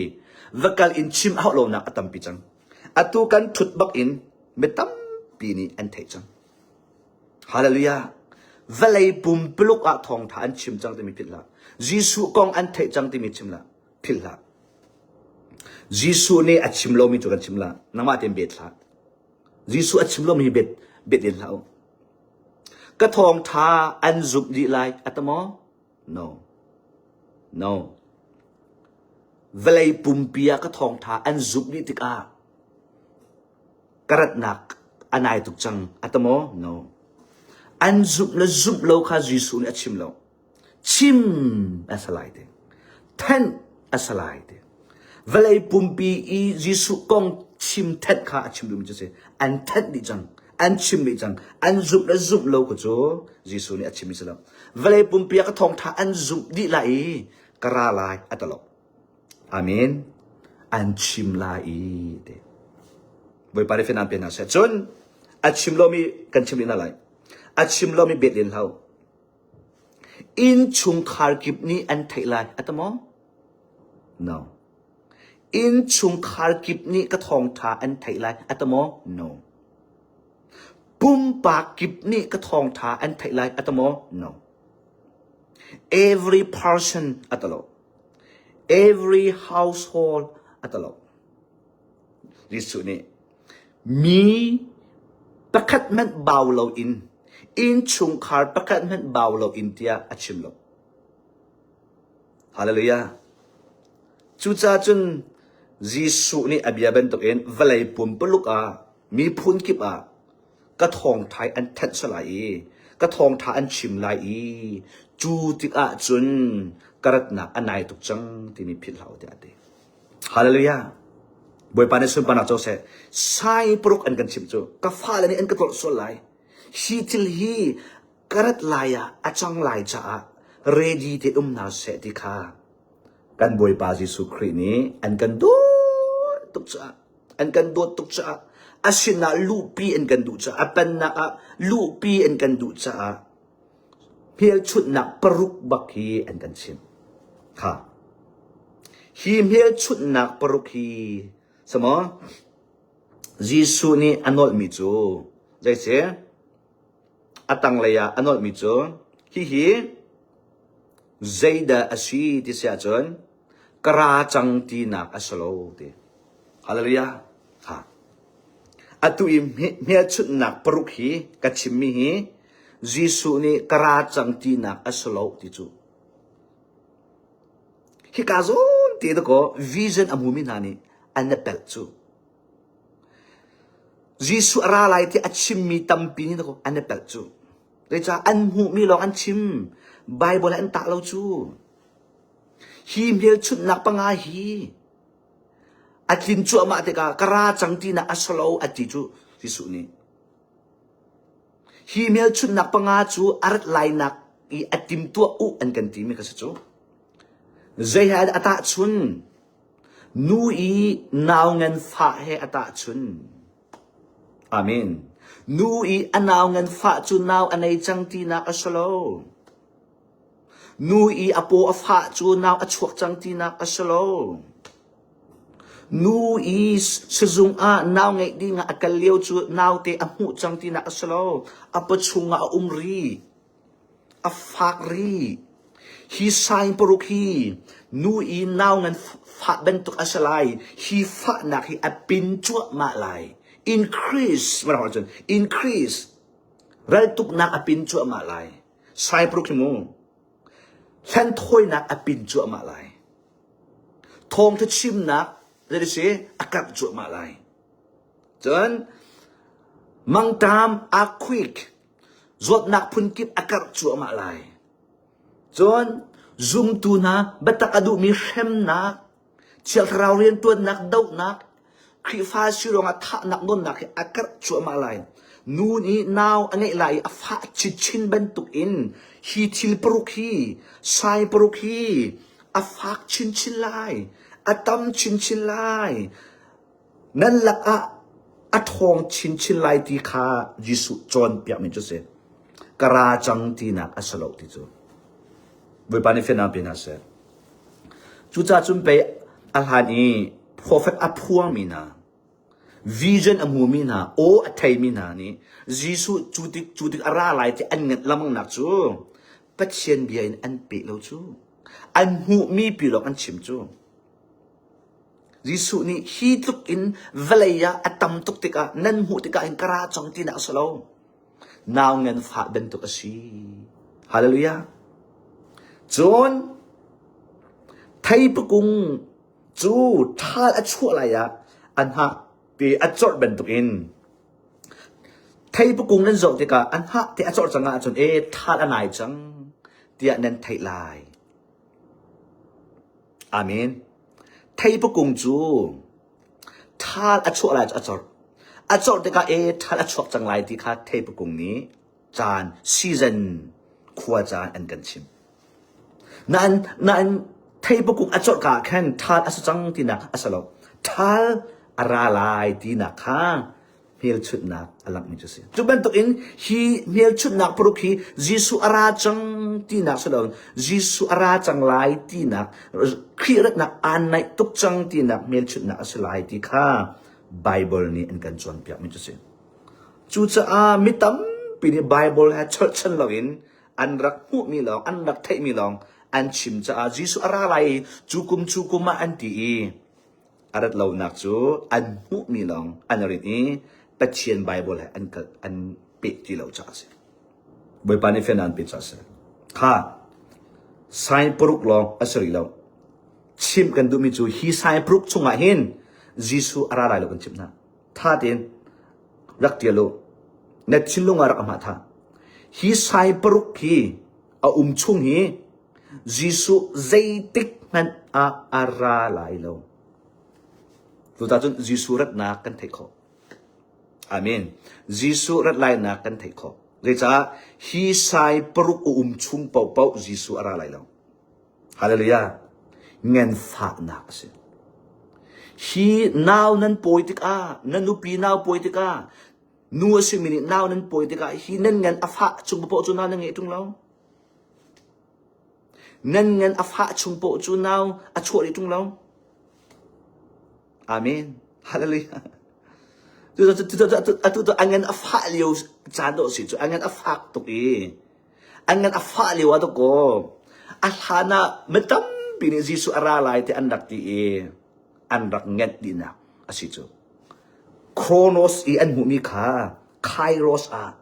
va kal in chim a hauh lonak a tampi cang. Atu kan ṭhut bak in mi tampi nih an theih cang. Hallelujah. Vawlei pumpuluk ah thawngṭha an chim cang timi philh hlah. Jesuh kong an theih cang timi chim hlah. Philh hlah. Jesuh nih a chim lomi cu kan chim lah. Nangmah tein bet hlah. Jesuh a chim lomi hi bet bet len hlah u. Ka thawngṭha an zumh dih lai a ta maw? No. No. Vawlei pumpi ah ka thawngṭha an zumh dih tikah ka ratnak a nai tuk cang a ta maw? No. An zumh le zumh lo kha Jesuh nih a chim lo. Chim a si lai te. Thanh a si lai te. Vawlei pumpi i Jesuh kong chim thanh kha a chim duhmi cu si. An thanh dih cang. An chim dih cang. An zumh le zumh lo ku cu Jesuh nih a chimmi si lo. Vawlei pumpi ah ka thawngtha an zumh dih lai i ka ra lai a ti lo. Amen. An chim lai i te. Bawipa nih fian pe hna seh. Cun a chim lomi kan chim rih hna lai. A chim lomi bet len hlah u. Innchungkhar kip nih an theih lai a ti maw? No. Innchungkhar kip nih ka thawngṭha an theih lai a ti maw? No. Pumpak kip nih ka thawngṭha an theih lai a ti maw? No. Every person a ti lo. Every household a ti lo. Jesuh nih Mi pakhat hmanh bau loin innchungkhar pakhat hmanh bau loin tiah a chim lo. Hallelujah. Cucaah cun Jesuh nih a bia bantukin vawlei pumpuluk ah miphun kip ah ka thawngṭha an thanh sual lai i ka thawngṭha an chim lai i cu tikah cun ka ratnak a nai tuk cang timi philh hlah u tiah a ti. Hallelujah. Bawipa nih sunparnak co seh. Sai paruk an kan chimh cu ka fale nih an ka tlolh sual lai. Hi thil hi ka rat lai ah a cang lai caah ready te um hna seh ti kha. Kan Bawipa Jesuh Khrih nih an kan dawt tuk caah, an kan dawt tuk caah, a sinah luhpi an kan duh caah, a pennak ah luhpi an kan duh caah, hmelchunhnak paruk bak hi an kan chimh. Kha. Hi hmelchunhnak paruk hi, samaw, Jesuh nih a nawlhmi cu, zei si? A tanglei ah a nawlhmi cu, hihi zeidah a si ti si ahcun ka ra cang tinak a si lo ti. Hallelujah. Ha. Atu i hmelchunhnak paruk hi ka chimmi hi Jesuh nih ka ra cang tinak a si lo ti cu. Hika zawn te dakaw vision a hmumi hna nih an na pelh cu. Jesuh a ra lai ti a chimmi tampi nih dakaw an i pelh cu. Zeicah an hmuhmi lawng an chim. Bible an tah lo cu. Hi hmelchunhnak panga hi a tlin cuahmah tikah ka ra cang tinak a si lo a ti cu Jesuh nih. Hi hmelchunhnak panga cu a rat lainak i a timtuah u an kan timi kha si cu. Zei he a tahchun? Nu i nau nganfah he a tahchun. Amen. Nu i a nau nganfah cu nau a nei cang tinak a si lo. Nu i a paw a fah cu nau a chuak cang tinak a si lo. Nu i sizung ah nau ngeih ding ah a kal lio cu naute a hmuh cang tinak a si lo. A pawchung ah a um rih. A fak rih. Hi sign paruk hi nu i nau ngan fah bantuk a si lai. Hi fahnak hi a pin cuahmah lai. Increase, mana cun increase. Raltuknak a pin cuahmah lai. Sign paruk hi mu. Hlenthawinak a pin cuahmah lai. Thawngtha chimnak zei si a karh cuahmah lai. Cun mangṭam earthquake Zawtnak phunkip a karh cuahmah lai. Cun zumtu hna biatak a duhmi hremnak, Thiang Thlarau rianṭuannak dohnak, Khrihfa si ruangah thahnak nawnnak hi a karh cuahmah lai. Nu nih nau a ngeih lai i a fah chinchin bantukin hi thil paruk hi, sai paruk hi a fak chinchin lai, a tam chinchin lai. Nan lakah a ṭhawng chinchin lai ti kha Jesuh cawnpiakmi cu a si. Ka ra cang tinak a si lo ti cu. Bawipa nih fiannak pe hna seh. Cucaah cun pei a hlan i profet a phuangmi hna, vision a hmumi hna, aw a theimi hna nih Jesuh cu tik cu tik a ra lai ti an nganh lengmangnak cu Pathian bia in an peh lo cu. An hmuhmi pi lawng an chim cu. Jesuh nih hi tluk in vawlei ah a tam tuk tikah nan hmuh tikah hin ka ra cang tinak a si lo. Nau nganfah bantuk a si. Hallelujah. Cun theipakung cu ṭhal a chuah lai ah a hnah te a corh bantukin theipakung nan zoh tikah a hnah te a corh cang ahcun e ṭhal a nai cang tiah nan theih lai. Amen. Theipakung cu ṭhal a chuah lai cu a corh. A corh tikah e ṭhal a chuak cang lai ti kha theipakung nih caan season khua caan an kan chimh. Nain nain theipakung a corh ka ah khan ṭhal a si cang tinak a si lo. Ṭhal a ra lai tinak kha hmelchunhnak a langhmi cu a si. Cu bantukin hi hmelchunhnak paruk hi Jesuh a ra cang tinak si loin Jesuh a ra cang lai tinak, Khrih ratnak aa naih tuk cang tinak hmelchunhnak a si lai ti kha Baibal nih an kan cawnpiakmi cu a si. Cucaah mi tampi nih Baibal he cholhchan loin an rak hmuhmi lawng, an rak theihmi lawng an chim caah Jesuh a ra lai i cu kum cu kum ah an ti i A rat lonak cu an hmuhmi lawng an rinh i Pathian Baibal he an kal an peh ti lo caah a si. Bawipa nih fian an pe caah a si. Kha sign paruk lawng a si rih lo. Chimh kan duhmi cu hi sign paruk chungah hin Jesuh a ra lai lo kan chimh hna. Tha tein rak tial u. Na thinlung ah rak hma tha. Hi sign paruk hi a um chung hi Jesuh zeitik hmanh ah a ra lai lo. Cucaah cun Jesuh ratnak kan theih khawh. Amen. Jesuh rat lainak kan theih khawh. Zeicah hi sai paruk a um chung paohpaoh Jesuh a ra lai lo. Hallelujah. Nganfahnak a si. Hi nau nan pawi tikah, na nupi nau pawi tikah, nu a simi nih nau nan pawi tikah hi nan ngan a fah chung paoh cu nau nan ngeih ṭung lo. Nan ngan a fah chung paoh cu nau a chuah rih ṭung lo. Amen. Hallelujah. Atu tu a ngan a fah lio caan dawh si cu a ngan a fak tuk i a ngan a fah lio ah dawkaw a hlan ah mi tampi nih Jesuh a ra lai ti an rak ti i an rak ngenh dihnak a si cu. Chronos i an hmuhmi kha Kairos ah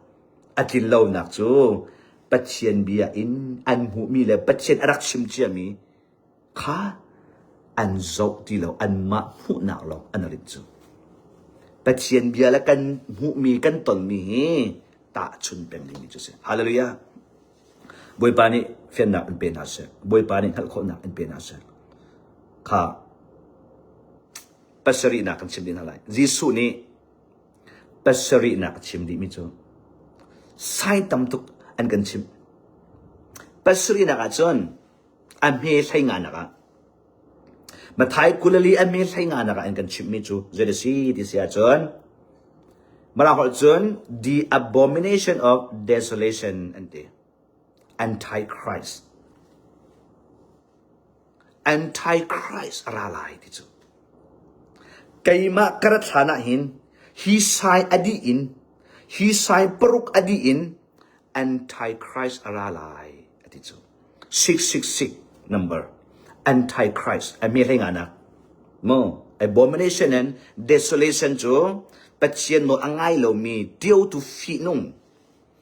a tlin lonak cu Pathian bia in an hmuhmi le Pathian a rak chim ciami kha an zoh ti lo anmah hmuhnak lawng an rinh cu. Pathian bia le kan hmuhmi kan tonmi hi tahchun peng dingmi cu si. Hallelujah. Bawipa nih fiannak in pe hna seh. Bawipa nih hngalh khawhnak in pe hna seh. Kha pasarihnak kan chim dih hna lai. Jesuh nih pasarihnak a chim dihmi cu sai tam tuk an kan chimh. Pasarihnak ah cun a hme hlei nganak ah Mathai kulali a hme hlei nganak ah an kan chimhmi cu zei a si ti si ahcun Mirang holh cun the abomination of desolation an ti. Antichrist. Antichrist a ra lai ti cu. Keimah ka rat hlan ah hin hi sai a dih in hi sai paruk a dih in Antichrist a ra lai a ti cu. 666 number Antichrist a hme hlei nga nak mu abomination and desolation cu Pathian nawl a ngai lomi ṭiotu fihnung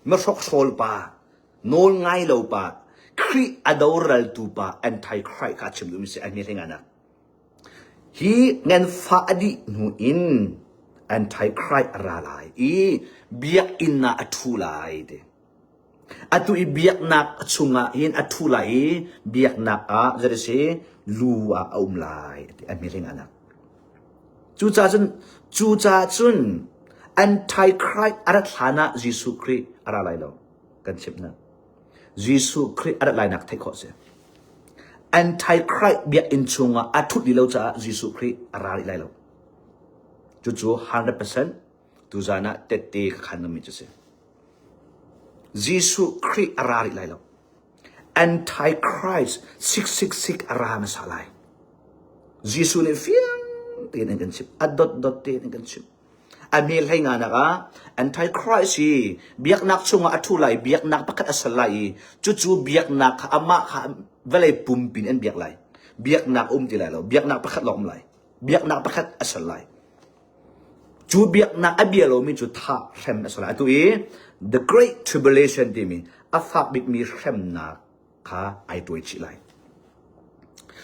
mihrokhrawl pa nawl ngai lo pa Khrih a doraltu pa Antichrist kha a chim duhmi si a hme hlei nga nak hi nganfah a dih hnu in Antichrist a ra lai i biakinn ah a ṭhu lai ti Atu i biaknak chungah hin a ṭhu lai i biaknak ah zei si lu ah a um lai ti a hmeling anak. Cucaah cun cucaah cun Antichrist a rat hlan ah Jesuh Khrih a ra lai lo kan chimh hna. Jesuh Khrih a rat lainak theih khawh si. Antichrist biakinn chungah a ṭhut rih lo caah Jesuh Khrih a ra rih lai lo. Cucu 100% tuzan ah tette ka khan mi cu si. Jesuh Khrih a ra rih lai lo. Antichrist 666 a ra hmasa lai. Jesuh nih fiang tein an kan chimh. A dotdot tein an kan chimh. A hme hlei nga nak ah Antichrist hi biaknak chungah a ṭhu lai, biaknak pakhat a sal lai i cucu biaknak kha amah kha vawlei pumpin an biak lai. Biaknak um ti lai lo. Biaknak pakhat lawng um lai. Biaknak pakhat a sal lai. Cu biaknak a bia lomi cu thah hrem a si lai. Atu i The Great Tribulation timi a fak bikmi hremnak kha ai tuai chih lai.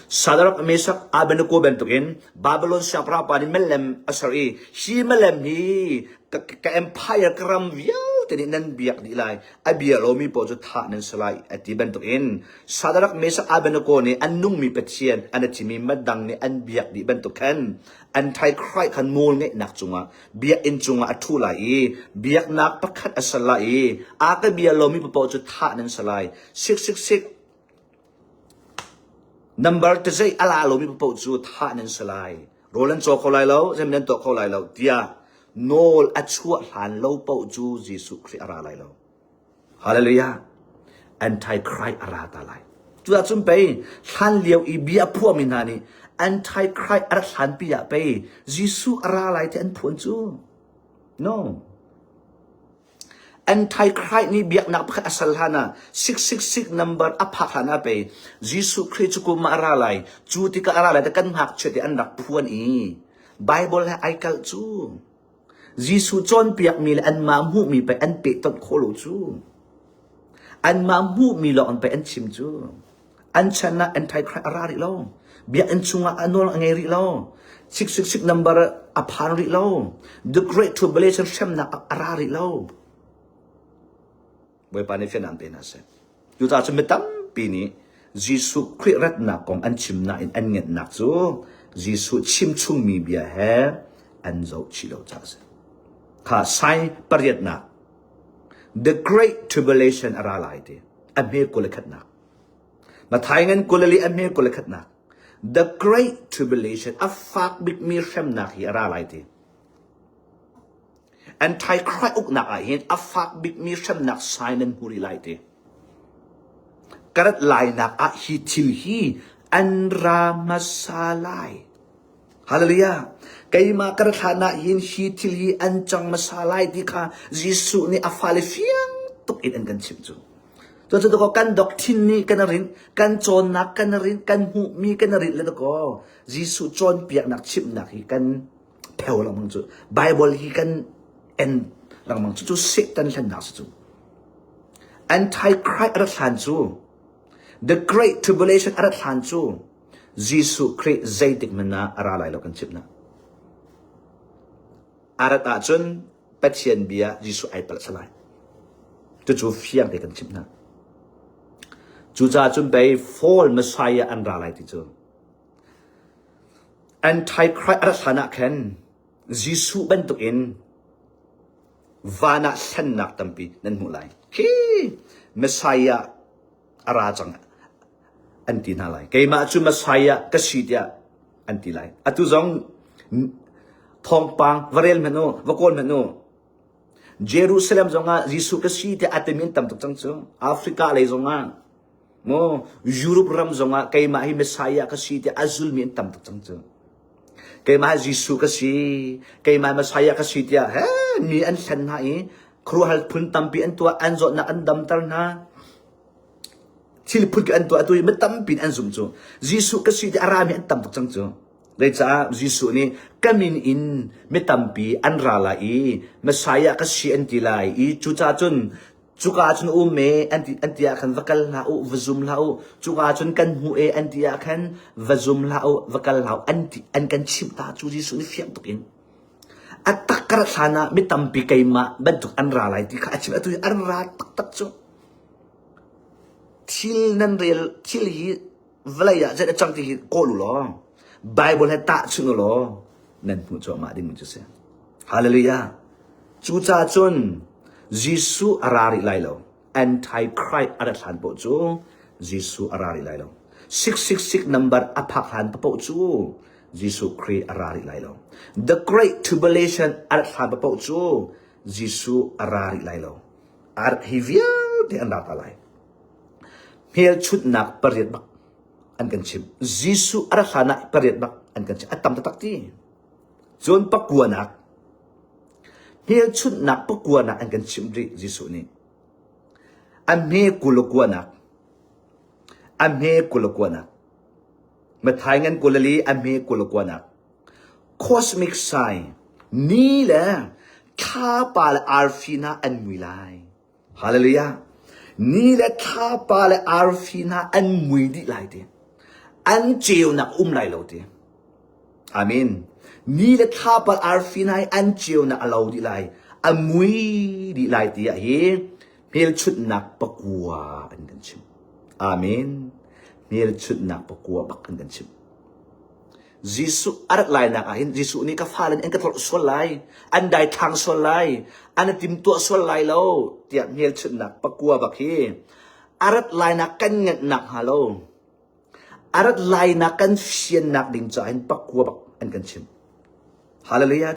Shadrach, Meshach, Abednego bantukin Babylon siangpahrang pa nih milem a ser i hi milem hi ka, ka empire ka ram vialte nih nan biak dih lai. A bia lomi paoh cu thah nan si lai a ti bantukin Shadrach, Meshach, Abednego nih an nungmi Pathian an a thimi madang nih an biak dih bantuk khan Antichrist kha nawlngeihnak cungah biakinn cungah a ṭhu lai i biaknak pakhat a ser lai i aa ka bia lomi paoh cu thah nan si lai. 666 number tazei a la lomi paoh cu thah nan si lai. Rawl nan caw kho lai lo, zeihmanh nan tuah kho lai lo tiah nawl a chuah hlan lo paoh cu Jesuh Khrih a ra lai lo. Hallelujah. Antichrist a ra ta lai. Cuah cun pei hlan lio i bia phuahmi hna nih Antichrist a rat hlanpi ah pei Jesuh a ra lai ti an phuan cu. No. Antichrist nih biaknak pakhat a sal hlan ah 666 number a phak hlan ah pei Jesuh Khrih cu kum ah a ra lai. Cu tikah a ra lai ti kan ngakchia ti an rak phuan i Bible he ai kalh cu. Jesuh cawnpiakmi le anmah hmuhmi pei an pehtonh khawh lo cu. Anmah hmuhmi lawng in pei an chim cu. An chan ah Antichrist a ra rih lo. Biakinn chungah a nawl a ngei rih lo. 666 number a phan rih lo. The Great Tribulation hremnak a ra rih lo. Bawipa nih fiannak pe hna seh. Cucaah cun mi tampi nih Jesuh Khrih ratnak kong an chim nain an ngenhnak cu Jesuh chimchungmi bia he an zoh chih lo caah a si. Kha sai pariatnak The Great Tribulation a ra lai ti a hme 21nak. Matthai ngan 24 a hme 21nak. The Great Tribulation, a fak bikmi hremnak hi a ra lai ti. Antichrist uknak ah hin a fak bikmi hremnak sign nan hmu rih lai ti. Ka rat lainak ah hi thil hi an ra hmasa lai. Hallelujah. Keimah ka rat hlan ah hin hi thil hi an cang hmasa lai ti kha Jesuh nih a fale fiang tuk in an kan chimh cu. Cucu dakaw kan doctrine nih kan rinh, kan cawnnak kan rinh, kan hmuhmi kan rinh le dakaw Jesuh cawnpiaknak chimhnak hi kan pheo lengmang cu. Bible hi kan en lengmang cu cu Satan hlennak si cu. Antichrist a rat hlan cu The Great Tribulation a rat hlan cu Jesuh Khrih zeitik hmanh ah a ra lai lo kan chimh hna. A rat ahcun Pathian bia Jesuh ai palh salai. Cucu fiang te kan chimh hna. Cucaah cun pei fall Messiah an ra lai ti cu. Antichrist a rat hlan ah khan Jesuh bantukin van ah hlennak tampi nan hmuh lai. Khi Messiah a ra cang an ti hna lai. Keimah cu Messiah ka si tiah an ti lai. Atu zong thawngpang va rel hmanh u, va kawl hmanh u. Jerusalem zongah Jesuh ka si tiah a timi an tam tuk cang cu. Africa lei zongah maw Europe ram zongah keimah hi Messiah ka si tiah a zulmi an tam tuk cang cu. Keimah Jesuh ka si, keimah Messiah ka si tiah he mi an hlen hna i khuaruahhar phun tampi an tuah, an zawtnak an damter hna. Thil phun an tuah tu i mi tampi an zum cu. Jesuh ka si ti a rami an tam tuk cang cu. Zeicah Jesuh nih ka min in mi tampi an ra lai i Messiah ka si an ti lai i cucaah cun cuka ah cun um e an ti an ti ah khan va kal hlah u va zum hlah u cuka ah cun kan hmu e an ti ah khan va zum hlah u va kal hlah u an ti an kan chimh ta cu Jesuh nih fiang tuk in a tak ka rat hlan ah mi tampi keimah bantuk an ra lai ti kha a chim atu an ra taktak cu Thil nan rel thil hi vawlei ah zei a cang ti hi kawl u law Bible he tahchunh u law nan hmuh cuahmah ding cu si. Hallelujah. Cucaah cun Jesuh a ra rih lai lo. Antichrist a rat hlan paoh cu Jesuh a ra rih lai lo. 666 number a phak hlan paoh cu Jesuh Khrih a ra rih lai lo. The Great Tribulation a rat hlan paoh cu Jesuh a ra rih lai lo. Hi vialte an ra ta lai. Hmelchunhnak pariat bak an kan chimh. Jesuh a rat hlan ah pariat bak an kan chimh. A tam taktak ti. Cun pakuanak. Hmelchunhnak pakuanak an kan chimh rih Jesuh nih. A hme kulakuanak. A hme kulakuanak. Matthai ngan kulali a hme kulakuanak. Cosmic sign, ni le thlapa le arfi hna an mui lai. Hallelujah. Ni le thlapa le arfi hna an mui dih lai ti. An ceunak um lai lo ti. Amen. Ni le thlapa arfi hna hi an ceunak a lo dih lai. A mui dih lai ti ah hi hmelchunhnak pakua an kan chimh. Amen. Hmelchunhnak pakua bak an kan chimh. Jesuh a rat lainak ah hin Jesuh nih ka fale nih an ka tlolh sual lai, an daithlang sual lai, an i timtuah sual lai lo tiah hmelchunhnak pakua bak hi a rat lainak kan ngenhnak hnga lo, a rat lainak kan fiannak ding caah hin pakua bak an kan chimh. Hallelujah.